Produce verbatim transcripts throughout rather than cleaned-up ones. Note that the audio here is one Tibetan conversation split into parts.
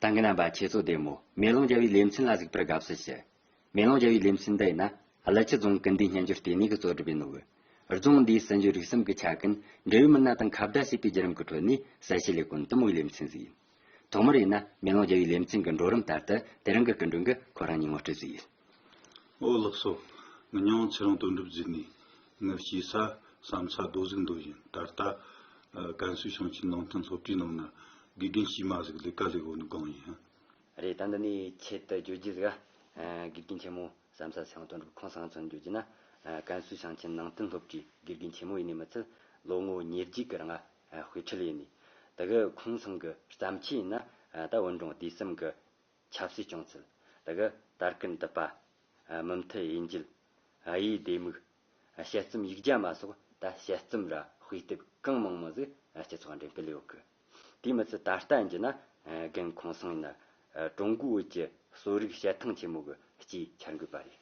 ལྷན་རྒྱས་རྣམ་པ་ཁྱེད་ཚོ་བདེ་མོ། མེ་ལོང་རྒྱལ་བའི་ལེ་ཚན་ལ་གཟིགས་པར་དགའ་བསུ་ཞུ། མེ་ལོང་རྒྱལ་བའི་ལེ་ཚན་འདི་ཡིན་ན་ཀླུ་ཆུ་རྫོང་ཀུན་བདེའི་སྨྱན་སྦྱོར་ལྟེ་གནས་ཀྱིས་གཙོ་སྒྲུབ་བྱས་ནོ་གི། རྫོང་འདིའི་སྲིད་འབྱོར་རིག་གསུམ་གྱི་ཆ་ཀུན་འབྲེལ་ཡོད་མི་སྣ་དང་ཁ་བརྡ་བྱས་པའི་བརྒྱུད་རིམ་གྱི་ཁྲོད་ནས་གསལ་བཤད་ལས་གོ་ནི་འདི་མོ་བའི་ལེ་ཚན་ཟིག་ཡིན། ཐོག་མར་ཡིན་ན་མེ་ལོང་རྒྱལ་བའི་ལེ་ཚན་གྱི་འགྲོ་རིམ་ལྟར་དུ་དེ་རིང་གི་སྐུ་མགྲོན་གྱིས་ཁོ་རང་ཉིད་ངོ་སྤྲོད་ཟིག་ཡིན། ཨོ་ལགས་སོ། ངི་མྱིང་ཚེ་རིང་དོན་གྲུབ་ཟེར་ནི། ངི་སྐྱེས་ས་བསམ་ཚ་རྡོ་གཟུགས་མདོ་ཡིན། ད་ལྟ་ཨ་ཀན་སུའུ་ཞིང་ཆེན་ནང་བསྟན་སློབ་གྲྭའི་ནང་ན་དགེ་རྒན་དཀྱུས་མ་ཟིག་ལས་ཀ་ལས་གོ་ནི་སྒང་ཡིན། རེད། ད་འདི་ནས་ཆེད་དུ་བརྗོད་རྒྱུ་ཟིག་ཨ། དགེ་རྒན་ཆེན་མོ་བསམ་ཚ་ཚེ་རིང་དོན་གྲུབ་ཁོང་ཚང་མཚོན་བརྗོད་རྒྱུ་ན། ཨ་ཀན་སུའུ་ཞིང་ཆེན་ནང་བསྟན་སློབ་གྲྭའི་དགེ་རྒན་ཆེན་མོ་ཡིན་ནི་མི་ཚད་ལོ་ངོ་ཉེར་བརྒྱད་ཀྱི་རིང་ཨ་དཔེ་ཁྲིད་ཡིན་ནི། དེ་གི་ཁོང་ཚང་གི་བརྩམས་ཆོས་ཡིན་ན་ཨ་ད་བོད་འབྲོང་བསྡུས་གསུམ་གི་ཆབ་སྲིད་སྐྱོང་ཚུལ། དེ་གི་དར་དཀར་མདུད་པ། ཨ་མུ་མཐུད་དབྱེ་འབྱེད། ཨ་དབྱེའི་ལྡེ་མིག། ཨ་དཔྱད་རྩོམ་ཡིག་བརྒྱ་མ་སོགས་ད་དཔྱད་རྩོམ་ར་དཔེ་དེབ་གང་མང་མང་ཟིག་ཨ་སྤྱི་ཚོགས་འགྲེམས་སྤེལ་ཡོད་གི། དེའི་མི་ཚད་ད་ལྟ་ཡིན་རྒྱུ་ན་ཨ་རྒན་ཁོང་ཚང་ཡིན་ན་ཨ་ཀྲུང་གོའི་བོད་ཀྱི་གསོ་རིག་དཔྱད་ཐང་ཆེན་མོ་གི་སྤྱིའི་འཆར་འགོད་པ་རེད།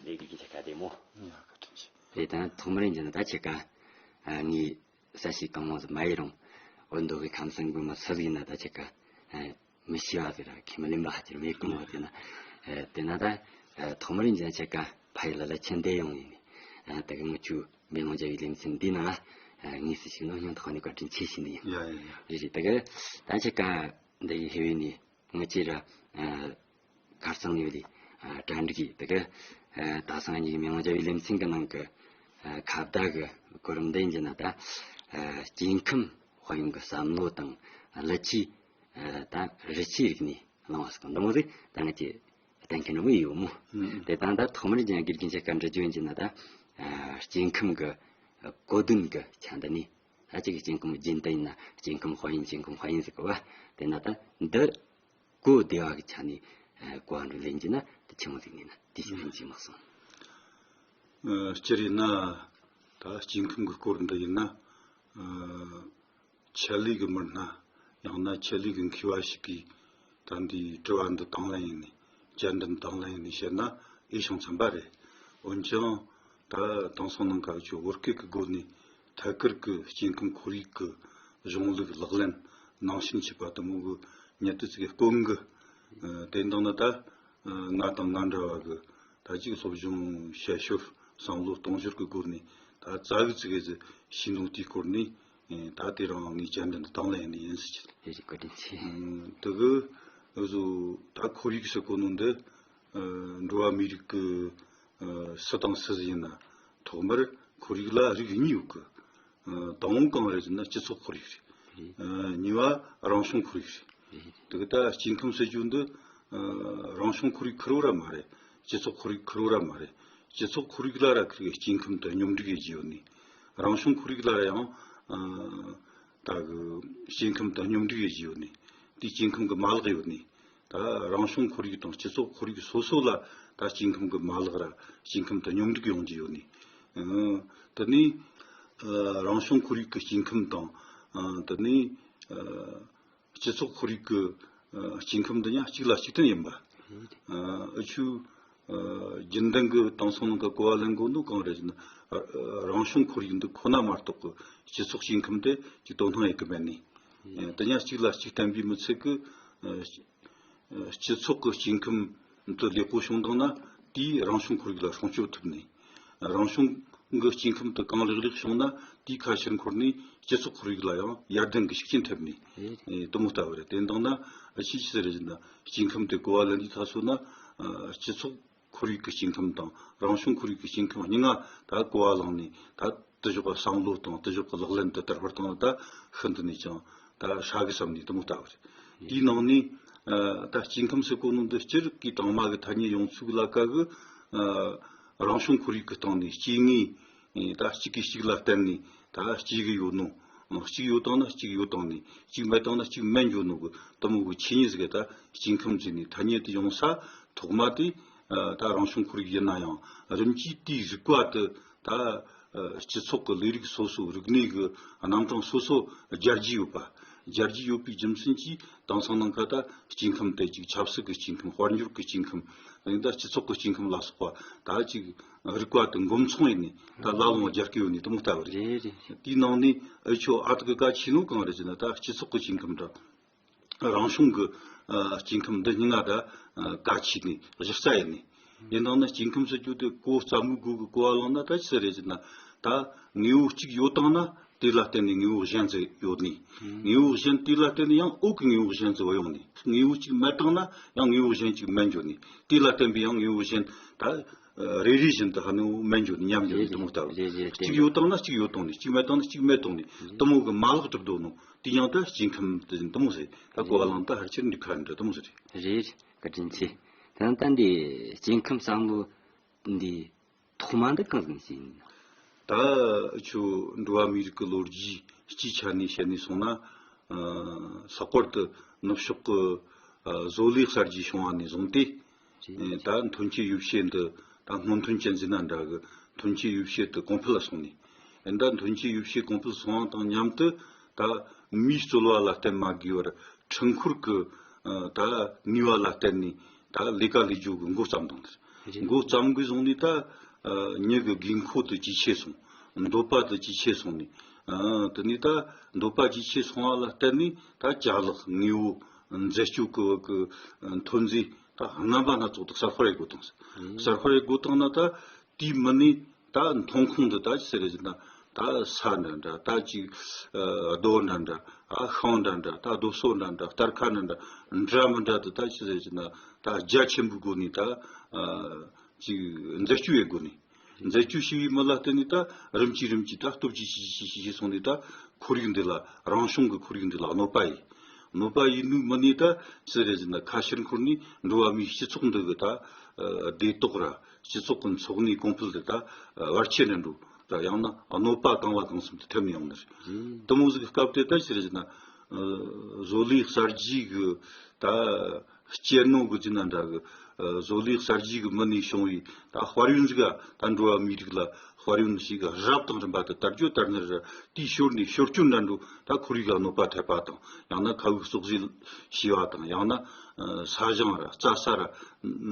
ལས་ཀྱི་རྒྱུན་ཆད་ཁ་བདེ་མོ། ཡ་བཀའ་དྲིན་ཆེ། རེད། ད་ཐོག་མར་ཡིན་རྒྱུ་ན་ད་ཁྱེད་ཀ་ཨ་ངའི་གསལ་བཤད་གང་མང་ཟིག་མ་ཡིན་རུང་། འོ་མདོ་དབུས་ཁམས་གསུམ་མགོན་པོ་སུ་ཟིག་ཡིན་ན་ད་ཁྱེད་ཀ་ཨ་མི་ཤེས་པ་ཟིག་ར་ཁས་མི་ལེན་པ་ཧ་ཅང་མེད་གི་མོ། དེ་ན་ཨ་དེ་ན་ད་ཨ་ཐོག་མར་ཡིན་རྒྱུ་ན་ཁྱེད་ཀ་ཕ་ཡུལ་ལ་ལ་ཆེན་འདི་ཡོང་ཡིན་ནི། ཨ་དེ་གི་ངི་ཆོ་མེ་ལོང་རྒྱལ་བའི་ལེ་ཚན་འདི་ན་ཨ་དངོས་སུ་ཞུགས་ནོ་སྙིང་ཐག་ནས་བཀའ་དྲིན་ཆེ་ཞུ་ནི་ཡིན། ཡ་ཡ་ཡ། རེད་རེད། དེ་གི་ད་ཁྱེད་ཀ་འདི་ཡི་ཧེ་བའི་ནི་ང་བཅས་ར་ཨ་ཁ་རྩང་ནས་ལས་ཨ་གྲ་འགྲིག་གི། དེ་གི་ཨ་ད་སང་ཉིན་མེ་ལོང་རྒྱལ་བའི་ལེ་ཚན་གི་ནང་གི་ཨ་ཁ་བརྡ་གི་གོ་རིམ་འདི་ཡིན་རྒྱུ་ན་ད་ཨ་སྐྱེ་ཁམས་དཔལ་ཡོན་གི་བསམ་བློ་དང་ཀླུ་ཆུའི་ཨ་ད་རི་ཆུའི་རིག་གནས་བླངས་པ་ཟིག་འདི་མོ་ཟིག་ད་ང་བཅས་གཏན་འཁེལ་འགྲོ་གི་ཡོད་མོ། ཨུ། དེ་དང་ད་ཐོག་མར་ཀྱང་དགེ་རྒན་ཆེ་ཀ་འདྲི་རྒྱུ་ཡིན་རྒྱུ་ན་ད་ཨ་སྐྱེ་ཁམས་གི་གོ་དོན་གི་ཆ་འདི་ནས། ད་ཅིག་སྐྱེ་ཁམས་རྒྱུན་ལྡན་ཡིན་ན་སྐྱེ་ཁམས་དཔལ་ཡོན། སྐྱེ་ཁམས་དཔལ་ཡོན་ཟེར་གོ་བ། དེ་ན་ད་འདི་གོ་བདེ་བ་གི་ཆ་ནས་ཨ་གོ་བ་འདྲ་ལེན་རྒྱུ་ན་དེ་ཆི་མོ་ཟིག་ཡིན་ན་དེ་ཞིག་ཕན་གྱི་མ་སོང་། ཨ་སྤྱིར་ཡིན་ན་ད་སྐྱེ་ཁམས་གི་སྐོར་འདི་ཡིན་ན་ཨ་ཆེད་ལས་གི་མི་སྣ་ཡང་ན་ཆེད་ལས་གི་མཁས་པ་ཞིག་གིས་ད་འདིའི་དྲི་བ་འདི་དང་ལེན་ཡིན་ནི། བཅར་འདྲི་དང་ལེན་ཡིན་ནི་བཤད་ན་འོས་ཤིང་འཚམ་པ་རེད། འོན་ཀྱང་ད་དེང་སང་ནང་ཁ་ཆོ་བོད་སྐད་གི་སྒོ་ནས་ཐད་ཀར་གི་སྐྱེ་ཁམས་ཁོར་ཡུག་གི་གཞུང་ལུགས་ལག་ལེན་ནང་བཞིན་བྱེད་པ་དེ་མོ་གི་ཉེ་དུ་ཅིག་གི་སྐོར་གི། ཨ་དེ་འདང་ན་ད་ཨ་ང་དང་ང་འདྲ་བ་གི་ད་ཅིག་སློབ་སྦྱོང་བྱ་ཤོར་བསམ་བློ་གཏོང་ཤོར་གི་སྒོ་ནས་ད་རྩ་བའི་ཙི་གེ་ཟིག་ཤེས་ནོ་དེའི་སྐོར་ནས་ཨེ་ད་དེ་རང་ངས་བཅར་འདྲི་འདི་དང་ལེན་ནས་ཡིན་ཟེར་གྱི། ལས་རིགས་བཀའ་དྲིན་ཆེ། ཨ་དེ་གི་འུ་ཟོ་ད་ཁོར་ཡུག་ཟེར་གོ་ནོ་འདི་ཨ་འགྲོ་བ་མིའི་རིགས་ཀྱི་ཨ་སུ་དང་སུ་ཟིག་ཡིན་ན་ཐོག་མར་ཁོར་ཡུག་ལ་རིགས་གཉིས་ཡོད་གི། ཨ་དང་པོ་གང་རེད་ཟེར་ན་སྤྱི་ཚོགས་ཁོར་ཡུག་རེད། རེད། ཨ་གཉིས་པ་རང་བྱུང་ཁོར་ཡུག་རེད། རེད། དེ་གི་ད་སྐྱེ་ཁམས་ཟེར་རྒྱུ་འདི་ཨ་རང་བྱུང་ཁོར་ཡུག་ཁེར་བོ་ར་མ་རེད། སྤྱི་ཚོགས་ཁོར་ཡུག་ཁེར་བོ་ར་མ་རེད། སྤྱི་ཚོགས་ཁོར་ཡུག་ལ་ར་ཁིར་གི་སྐྱེ་ཁམས་དང་སྙོམས་སྒྲིག་ཡེད་རྒྱུ་ཡོད་ནི། རང་བྱུང་ཁོར་ཡུག་ལ་ར་ཡང་ཨ་ད་གི་སྐྱེ་ཁམས་དང་སྙོམས་སྒྲིག་ཡེད་རྒྱུ་ཡོད་ནི། དེའི་སྐྱེ་ཁམས་གི་མ་ལག་ཡོད་ནི། ད་རང་བྱུང་ཁོར་ཡུག་དང་སྤྱི་ཚོགས་ཁོར་ཡུག་སོ་སོ་ལ་ད་སྐྱེ་ཁམས་གི་མ་ལག་ར་སྐྱེ་ཁམས་དང་སྙོམས་སྒྲིག་ཡོང་རྒྱུ་ཡོད་ནི། ཨ་དེ་ནི་ཨ་རང་བྱུང་ཁོར་ཡུག་གི་སྐྱེ་ཁམས་དང་ཨ་དེ་ནི་ཨ་སྤྱི་ཚོགས་ཁོར་ཡུག་གི་ཨ་སྐྱེ་ཁམས་འདི་ཡང་གཅིག་ལ་གཅིག་བརྟེན་ཡིན་པ། ཨ་འུ་ཆོས་ཨ་རྒྱུན་ལྡན་གྱི་དེང་སང་ནང་གི་གོ་བ་ལེན་དགོས་ནོ་གང་རེད་ཟེར་ན། ཨ་རང་བྱུང་ཁོར་ཡུག་འདི་ཁོ་ན་མ་གཏོགས་ཀྱི་སྤྱི་ཚོགས་སྐྱེ་ཁམས་དེ་ཅིག་དོ་སྣང་ཡེད་གི་མེད་ནི། ཨ་དེ་ཡང་གཅིག་ལ་གཅིག་བརྟེན་པའི་མི་ཚད་ཀྱི་ཨ་སྤྱི་ཚོགས་ཀྱི་སྐྱེ་ཁམས་དེ་ལེགས་པོ་བྱུང་བཏང་ན་དེས་རང་བྱུང་ཁོར་ཡུག་ལ་སྲུང་སྐྱོབ་ཐུབ་ནས། རང་བྱུང་གི་སྐྱེ་ཁམས་དེ་གང་ལེགས་ལེགས་བྱུང་ན་དེའི་ཁ་ཕྱིར་འཁོར་ནས་སྤྱི་ཚོགས་ཁོར་ཡུག་ལ་ཡང་ཡར་ལྡན་གྱི་ཤུགས་རྐྱེན་ཐེབས་ནས། ཨེ་དེ་མོ་ལྟ་བུ་རེད། དེ་འདང་ན་ཨ་ཆི་ཆི་ཟེར་རེད་ཟེར་ན། སྐྱེ་ཁམས་དེ་གོ་བ་ལེན་དུས་ད་སོ་ན་ཨ་སྤྱི་ཚོགས་ཁོར་ཡུག་གི་སྐྱེ་ཁམས་དང་རང་བྱུང་ཁོར་ཡུག་གི་སྐྱེ་ཁམས་གཉིས་ཀ་ད་གོ་བ་བླངས་ནས་ད་དེ་ཞོག་གི་བསམ་བློ་དང་དེ་ཞོག་གི་ལག་ལེན་དུ་དར་བར་བཏང་ན་ད་ཤིན་ཏུ་ནས་ཀྱང་ད་ཧྲ་གི་བསམ་ནས་དེ་མོ་ལྟ་བུ་རེད། དེའི་ནང་ནས་ཨ་ད་སྐྱེ་ཁམས་ཟེར་གོ་ནོ་འདི་སྤྱིར་གི་དང་མ་གི་ཐ་སྙད་ཡོང་ཚུལ་ལ་ཀ་གི་ཨ་རང་བྱུང་ཁོར་ཡུག་གི་སྟེང་ནས་སྐྱེ་དངོས་ད་གཅིག་གིས་གཅིག་ལ་བརྟེན་ནས་ད་སྐྱེ་གི་ཡོད་ནོ། གཅིག་ཡོད་བཏང་ན་གཅིག་ཡོད་བཏང་ནས། གཅིག་མེད་བཏང་ན་གཅིག་མེད་འགྱོ་ནོ་གི་དེ་མོ་གི་ཆོས་ཉིད་ཟིག་གི་ད་སྐྱེ་ཁམས་ཟེར་ནས་ཐ་སྙད་དེ་ཡོང་ས་ཐོག་མ་དེ་ཨ་ད་རང་བྱུང་ཁོར་ཡུག་ཡིན་ན་ཡང་རིམ་གྱིས་དེའི་རིགས་པ་དེ་ད་ཨ་སྤྱི་ཚོགས་ཀྱི་ལས་རིགས་སོ་སོ། རིག་གནས་ཀྱི་རྣམ་གྲངས་སོ་སོ་སྦྱར་གྱི་ཡོད་པ། སྦྱར་གྱི་ཡོད་པའི་རྒྱུ་མཚན་གྱིས་དེང་སང་ནང་ཁ་ད་སྐྱེ་ཁམས་དེ་ཅིག་ཆབ་སྲིད་ཀྱི་སྐྱེ་ཁམས། དཔལ་འབྱོར་གྱི་སྐྱེ་ཁམས། ཨ་ནི་ད་སྤྱི་ཚོགས་ཀྱི་སྐྱེ་ཁམས་ལ་སོགས་པ་ད་ཅིག་རིགས་པ་དེ་འགོ་མཚུངས་ཡིན་ནས་ད་ལ་ལོང་སྦྱར་གི་ཡོད་ནི་དེ་མོ་ལྟ་བུ་རེད། རེད་རེད། དེའི་ནང་ནས་ཨ་ཆོ་ཨ་ད་གི་གལ་ཆེ་ནོ་གང་རེད་ཟེར་ན། ད་སྤྱི་ཚོགས་ཀྱི་སྐྱེ་ཁམས་དང་རང་བྱུང་གི་ ཨ། སྐྱེ་ཁམས་འདི་སྙིང་ང་ད་ཨ་གལ་ཆེ་ནི་གཞི་རྩ་ཡིན་ནི། ཡིན་ནའང་ན་སྐྱེ་ཁམས་སུ་བསྒྱུར་ཏེ་གོ་རྩ་མོའི་སྒོ་གི་གོ་བ་བླངས་ན། ད་ཅི་ཟེར་རེད་ཟེར་ན། ད་དངོས་པོ་གཅིག་ཡོད་བཏང་ན་དེ་ལ་བརྟེན་ནས་དངོས་པོ་གཞན་ཟིག་ཡོད་ནི། དངོས་པོ་གཞན་དེ་ལ་བརྟེན་ནས་ཡང་འོག་གི་དངོས་པོ་གཞན་ཟིག་བུད་ཡོང་ནི། དངོས་པོ་གཅིག་མེད་བཏང་ན་ཡང་དངོས་པོ་གཞན་གཅིག་མེད་འགྱོ་ནི། དེ་ལ་བརྟེན་པའི་ཡང་དངོས་པོ་གཞན་ད་རེ་རེ་བཞིན་དུ་ཧ་ནུ་མེད་འགྱོ་ནི། ཉམས་འགྱོ་ནི། དེ་མོ་ལྟ་བུ། རེད་རེད། གཅིག་ཡོད་བཏང་ན་གཅིག་ཡོད་བཏང་ནི། གཅིག་མེད་བཏང་ན་གཅིག་མེད་བཏང་ནི། དེ་མོ་གི་མ་ལག་གྲུབ་འདུག་ནོ། དེ་ཡང་ད་སྐྱེ་ཁམས་དེ་བཞིན་དུ་མོ་ཟེར། ད་གོ་བ་བླངས་ད་ཧར་ཆེར་འདི་ཁ་འདྲ་དེ་མོ་ཟེར། རེད། བཀའ་དྲིན་ཆེ། ད་ད་འདི་སྐྱེ་ཁམས་བསམ་བློ་འདི་ཐོག་མ་འདི་གང་ཟིག་ནས་བྱས་ཡིན་ན། ད་ཁྱོད་འགྲོ་བ་མིའི་རིགས་ཀྱི་ལོ་རྒྱུས་སྤྱིའི་ཆ་ནས་བཤད་ནས་སོང་ན། ཨ། ལྷག་པར་དུ་ནུབ་ཕྱོགས་ཀྱི་ཨ་བཟོ་ལས་གསར་བརྗེ་བྱུང་བ་ནས་བཟུང་སྟེ། རེད། ཨེ། ད་ཐོན་སྐྱེད་ཡོ་བྱད་འདི་ད་སྔོན་ཐོན་ཅན་ཟེར་ན་འདྲ་གི། ཐོན་སྐྱེད་ཡོ་བྱད་དེ་གོང་འཕེལ་ལ་སོང་ནས། ཨེ། ད་ཐོན་སྐྱེད་ཡོ་བྱད་གོང་འཕེལ་སོང་བ་དང་མཉམ་དུ་ད་མིའི་རྩོལ་བ་ལ་བརྟེན་མ་དགོས་པར་འཕྲུལ་འཁོར་གྱི་ཨ་ད་ནུས་པ་ལ་བརྟེན་ནས་ད་ལས་ཀ་ལས་རྒྱུ་གི་འགོ་བརྩམས་བཏང་། རེད། འགོ་བརྩམས་གི་བཟུང་ནས་ད་ཨ་མྱི་གི་དགོས་མཁོ་དེ་ཇེ་ཆེ་སོང་། འདོད་པ་དེ་ཇེ་ཆེ་སོང་ནས། ཨ། དེ་ནས་ད་འདོད་པ་ཇེ་ཆེ་སོང་བ་ལ་བརྟེན་ནས་ད་ཅ་ལག་དངོས་པོ་འཛད་སྤྱོད་ཀྱི་བར་གྱི་ཐོན་རྫས་ད་རྣམ་པ་སྣ་ཚོགས་དེ་གསར་སྤེལ་ཡེད་དགོས་བཏང་། ཨང་། གསར་སྤེལ་ཡེད་དགོས་བཏང་ན། ད་དེའི་མི་ནས་ད་ཐོན་ཁུངས་འདི་ད་ཅི་ཟེར་རེད་ཟེར་ན། ད་ས་འདྲ་འདྲ། ད་ཅིག་ཨ་རྡོ་འདྲ་འདྲ། ཨ་ཤིང་འདྲ་འདྲ། ད་རྡོ་སོལ་འདྲ་འདྲ། སྟར་ཁ་འདྲ་འདྲ། འདྲ་མི་འདྲ་དེ་ད་ཅི་ཟེར་རེད་ཟེར་ན། ད་རྒྱ་ཆེན་པོའི་སྒོ་ནས་ད་ཨ་ཅིག་འཛད་སྤྱོད་ཡེད་དགོས་ནས། འཛད་སྤྱོད་བྱས་པའི་མི་ལ་བརྟེན་ནས་ད་རིམ་གྱིས་རིམ་གྱིས་ད་སྟོབས་ཇེ་ཆེ་ཇེ་ཆེ་ཇེ་ཆེ་སོང་ནས། ད་ཁོར་ཡུག་འདི་ལ། རང་བྱུང་གི་ཁོར་ཡུག་འདི་ལ་གནོད་པ་ཡིན། གནོད་པ་ཡིན་ནོའི་མི་ནས་ད་ཅི་ཟེར་རེད་ཟེར་ན། ཁ་ཕྱིར་འཁོར་ནས་འགྲོ་བ་མིའི་སྤྱི་ཚོགས་འདི་གི་ད་ཨ་བདེ་ཏོག་ར། སྤྱི་ཚོགས་ཀྱི་འཚོ་གནས་གོང་འཕེལ་དེ་ད་ཨ་བར་ཆད་ནས་འགྲོ། ད་ཡང་ན་གནོད་པ་གང་ལ་གང་འཚམ་དུ་ཐེབས་ནས་ཡོང་ནི་རེད། ཨང་། དེ་མོ་ཟིག་གི་སྐབས་དེ་ད་ཅི་རེད་ཟེར་ན། ཨ་བཟོ་ལས་གསར་བརྗེ་གི་ད་སྤྱི་ནོར་གི་ཟེར་ན་འདྲ་གི། ཨ་བཟོ་ལས་གསར་བརྗེ་གི་མི་ནས་བྱུང་བའི་ད་དཔལ་ཡོན་ཟིག་ག་ད་འགྲོ་བ་མིའི་རིགས་ལ་དཔལ་ཡོན་ཞིག་རབ་དང་རིམ་པ་དུ་དར་རྒྱུ་དར་ནི་རེད། དེའི་ཞོར་ནས་ཞོར་སྐྱོན་འདྲ་འགྲོ། ད་ཁོར་ཡུག་ག་གནོད་པ་ཐེབས་པ་དང་། ཡང་ན་མཁའ་དབུགས་བཙོག་བཟོས་བྱས་པ་དང་། ཡང་ན་ཨ་ས་ཞིང་ར་རྩྭ་ས་ར་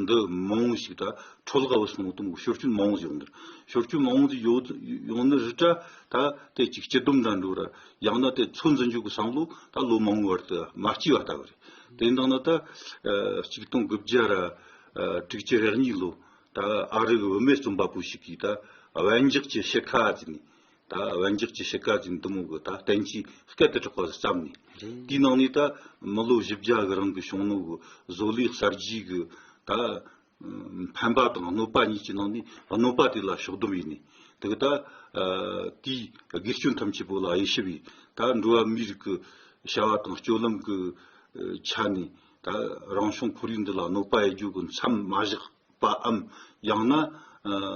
འདི་མང་བོ་ཞིག་ད་འཕྲོ་བརླག་བུད་སོང་ནོ་དེ་མོ་ཞོར་སྐྱོན་མང་བོ་ཞིག་ཡོང་ནི་རེད། ཞོར་སྐྱོན་མང་བོ་ཞིག་ཡོད་ཡོང་ནི་རེད་དྲ། ད་དེ་ཅིག་སྤྱི་སྡོམ་འདྲ་འགྲོ་ར། ཡང་ན་དེ་ཚོད་འཛིན་རྒྱུ་གི་བསམ་བློ་ད་ལོ་མང་བོའི་བར་དུ་མ་སྐྱེས་པ་ལྟ་བུ་རེད། དེ་ཡིན་དང་ན་ད་ཨ་གཅིག་སྟོང་དགུ་བརྒྱ་ར་ཨ་དྲུག་ཅུ་རེ་གཉིས་ལོ། ད་ཨ་རི་གི་བུད་མེད་རྩོམ་པ་པོ་ཞིག་གིས་ད་བན་འཇགས་ཀྱི་ཕྱེད་ཀ་ཟེར་ནས། ད་བན་འཇགས་ཀྱི་ཕྱེད་ཀ་ཟེར་ནས་འདི་མོ་གི་ད་བསྟན་བཅོས་སྐད་དུ་གྲགས་པ་བརྩམས་ནས། རེད། དེའི་ནང་ནས་ད་མི་ལོ་བཞི་བརྒྱ་གི་རིང་གི་བྱུང་ནོ་གི་བཟོ་ལས་གསར་བརྗེ་གི་ད་ཕན་པ་དང་གནོད་པ་གཉིས་ཀྱི་ནང་ནས་གནོད་པ་དེ་ལ་ཕྱོགས་བསྡོམས་ཡིན་ནས། དེ་གི་ད་ཨ་དེའི་དགེ་སྐྱོན་ཐམས་ཅད་པོ་ལ་དབྱེ་ཞིབ་ཡིས། ད་འགྲོ་བ་མིའི་རིགས་ཀྱི་བྱ་བ་དང་སྤྱོད་ལམ་གྱི་ཨ་ཆ་ནས་ད་རང་བྱུང་ཁོར་ཡུག་འདི་ལ་གནོད་པ་ཡེད་རྒྱུ་གི་མཚམས་མ་བཞག་པའམ། ཡང་ན་ཨ་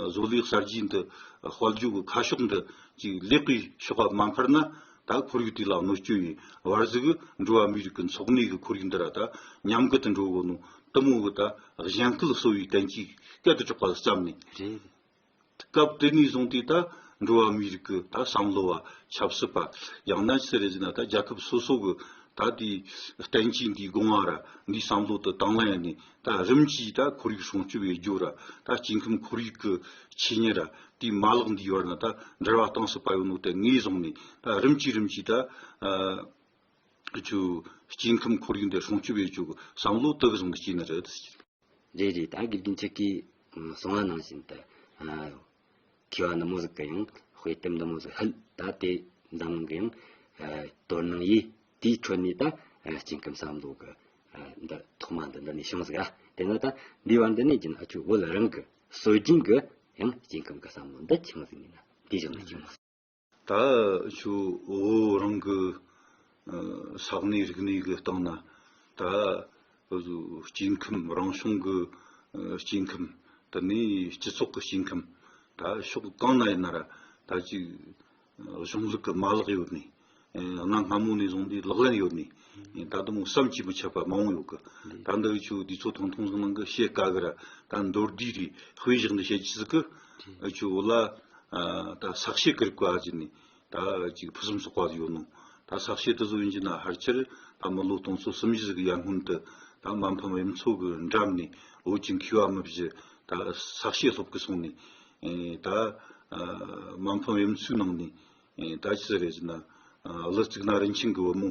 བཟོ་ལས་གསར་བརྗེ་འདི་སྤེལ་རྒྱུ་གི་ཁ་ཕྱོགས་འདི་ཅིག་ལེགས་པའི་ཕྱོགས་ལ་མ་འཕར་ན། ད་ཁོར་ཡུག་དེ་ལ་གནོད་སྐྱོན་ཡིན། བར་ཟིག་གི་འགྲོ་བ་མིའི་རིགས་ཀྱི་འཚོ་གནས་གི་ཁོར་ཡུག་འདི་ར་ད་ཉམས་རྒུད་དུ་འགྲོ་གོ་ནོ་དེ་མོ་གི་ད་གཞན་སྐད་གསོ་བའི་བསྟན་བཅོས་སྐད་དུ་གྲགས་པ་བརྩམས་ནས། རེད། སྐབས་དེ་ནས་བཟུང་སྟེ་ད་འགྲོ་བ་མིའི་རིགས་ཀྱི་ད་བསམ་བློ་བ། ཆབ་སྲིད་པ། ཡང་ན་ཅི་ཟེར་རེད་ཟེར་ན། ད་རྒྱལ་ཁབ་སོ་སོ་གི་ད་དེའི་བསྟན་བཅོས་འདིའི་དགོངས་པ་ར་འདིའི་བསམ་བློ་དེ་དང་ལེན་ནས། ད་རིམ་གྱིས་ད་ཁོར་ཡུག་སྲུང་སྐྱོབ་ཡེད་རྒྱུ་ར། ད་སྐྱེ་ཁམས་ཁོར་ཡུག་གི་ཆོས་ཉིད་ར། དེའི་མ་ལག་འདིའི་བར་ན་ད་འབྲེལ་བ་གཏིང་ཟབ་པ་ཡོད་ནོ་དེ་ངོས་བཟུང་ནས། ད་རིམ་གྱིས་རིམ་གྱིས་ད་ཨ་ཅིག་སྐྱེ་ཁམས་ཁོར་ཡུག་འདི་སྲུང་སྐྱོབ་ཡེད་རྒྱུ་གི་བསམ་བློ་དེ་གི་བཟུང་ནས་སྐྱེས་ནི་རེད། རེད་རེད། ད་དགེ་རྒན་ཁྱེད་ཀྱིས་གསུངས་པ་ནང་བཞིན་དུ། ཨ་མཁས་པ་འདི་མོ་ཟིག་གི་ཡང་དཔེ་དེབ་འདི་མོ་ཟིག་ཕུལ། ད་དེ་འཛམ་གླིང་གི་ཡང་ཨ་དོ་སྣང་ཡིས། དེའི་ཁྲོད་ནས་ད་ཨ་སྐྱེ་ཁམས་བསམ་བློ་གི་ཨ་འདི་ཐོག་མ་འདི་འདི་ནས་བྱུང་ཟིག། ཨ་དེ་ན་ད་འདི་བར་འདི་ནས་ཀྱི་ཨ་ཆུ་བོད་རང་གི་སྲོལ་རྒྱུན་གི་ཡང་སྐྱེ་ཁམས་གི་བསམ་བློ་འདི་ཆི་མོ་ཟིག་ཡིན་ན། དེ་བཞིན་ནས་ཆི་མོ་ཟིག། ད་ཁྱོད་བོད་རང་གི་ཨ་ས་གནས་རིག་གནས་ཀྱི་སྟེང་ན། ད་སྐྱེ་ཁམས་རང་བྱུང་གི་ཨ་སྐྱེ་ཁམས། དེ་ནས་སྤྱི་ཚོགས་ཀྱི་སྐྱེ་ཁམས། ད་ཕྱོགས་གང་ན་ཡིན་ན་ར་ད་ཅིག་གཞུང་ལུགས་ཀྱི་མ་ལག་ཡོད་ནི། ཨ་གནའ་སྔ་མོ་ནས་བཟུང་སྟེ་ལག་ལེན་ཡོད་ནི། ད་དུང་བསམ་གྱིས་མི་ཁྱབ་པ་མང་བོ་ཡོད་གི། ད་འདི་ཁྱོད་དུས་ཚོད་ཐུང་ཐུང་ཟིག་ནང་གི་བཤད་དཀའ་གི་ར། ད་མདོར་བསྡུས་རེ་དཔེ་བཞག་ནས་བཤད་རྒྱུ་ཟིག་གི། ཨ་ཁྱོད་བོད་ལ་ཨ་ད་ས་སྐྱེས་ཀྱི་རིག་པ་ཟེར་ནས། ད་ཅིག་ཕུན་སུམ་ཚོགས་པ་ཟིག་ཡོད་ནོ། ད་ས་སྐྱེས་དེ་ཚོ་ཡིན་རྒྱུ་ན་ཕལ་ཆེར་ད་མི་ལོ་སྟོང་ཚོ་སུམ་བརྒྱ་ཟིག་གི་ཡར་སྔོན་དུ། ད་མ་ཕམ་གཡུ་མཚོ་གི་འགྲམ་ནས་བོད་ཀྱི་མཁས་པ་མི་བཞི་ད་ས་སྐྱེས་སློབ་གི་སོང་ནས། ཨེ་ད་ཨ་མ་ཕམ་གཡུ་མཚོའི་ནང་ནས། ཨེ་ད་ཅི་ཟེར་རེད་ཟེར་ན། ཨ་ཀླུ་གཙུག་ན་རིན་ཆེན་གྱི་བུ་མོ་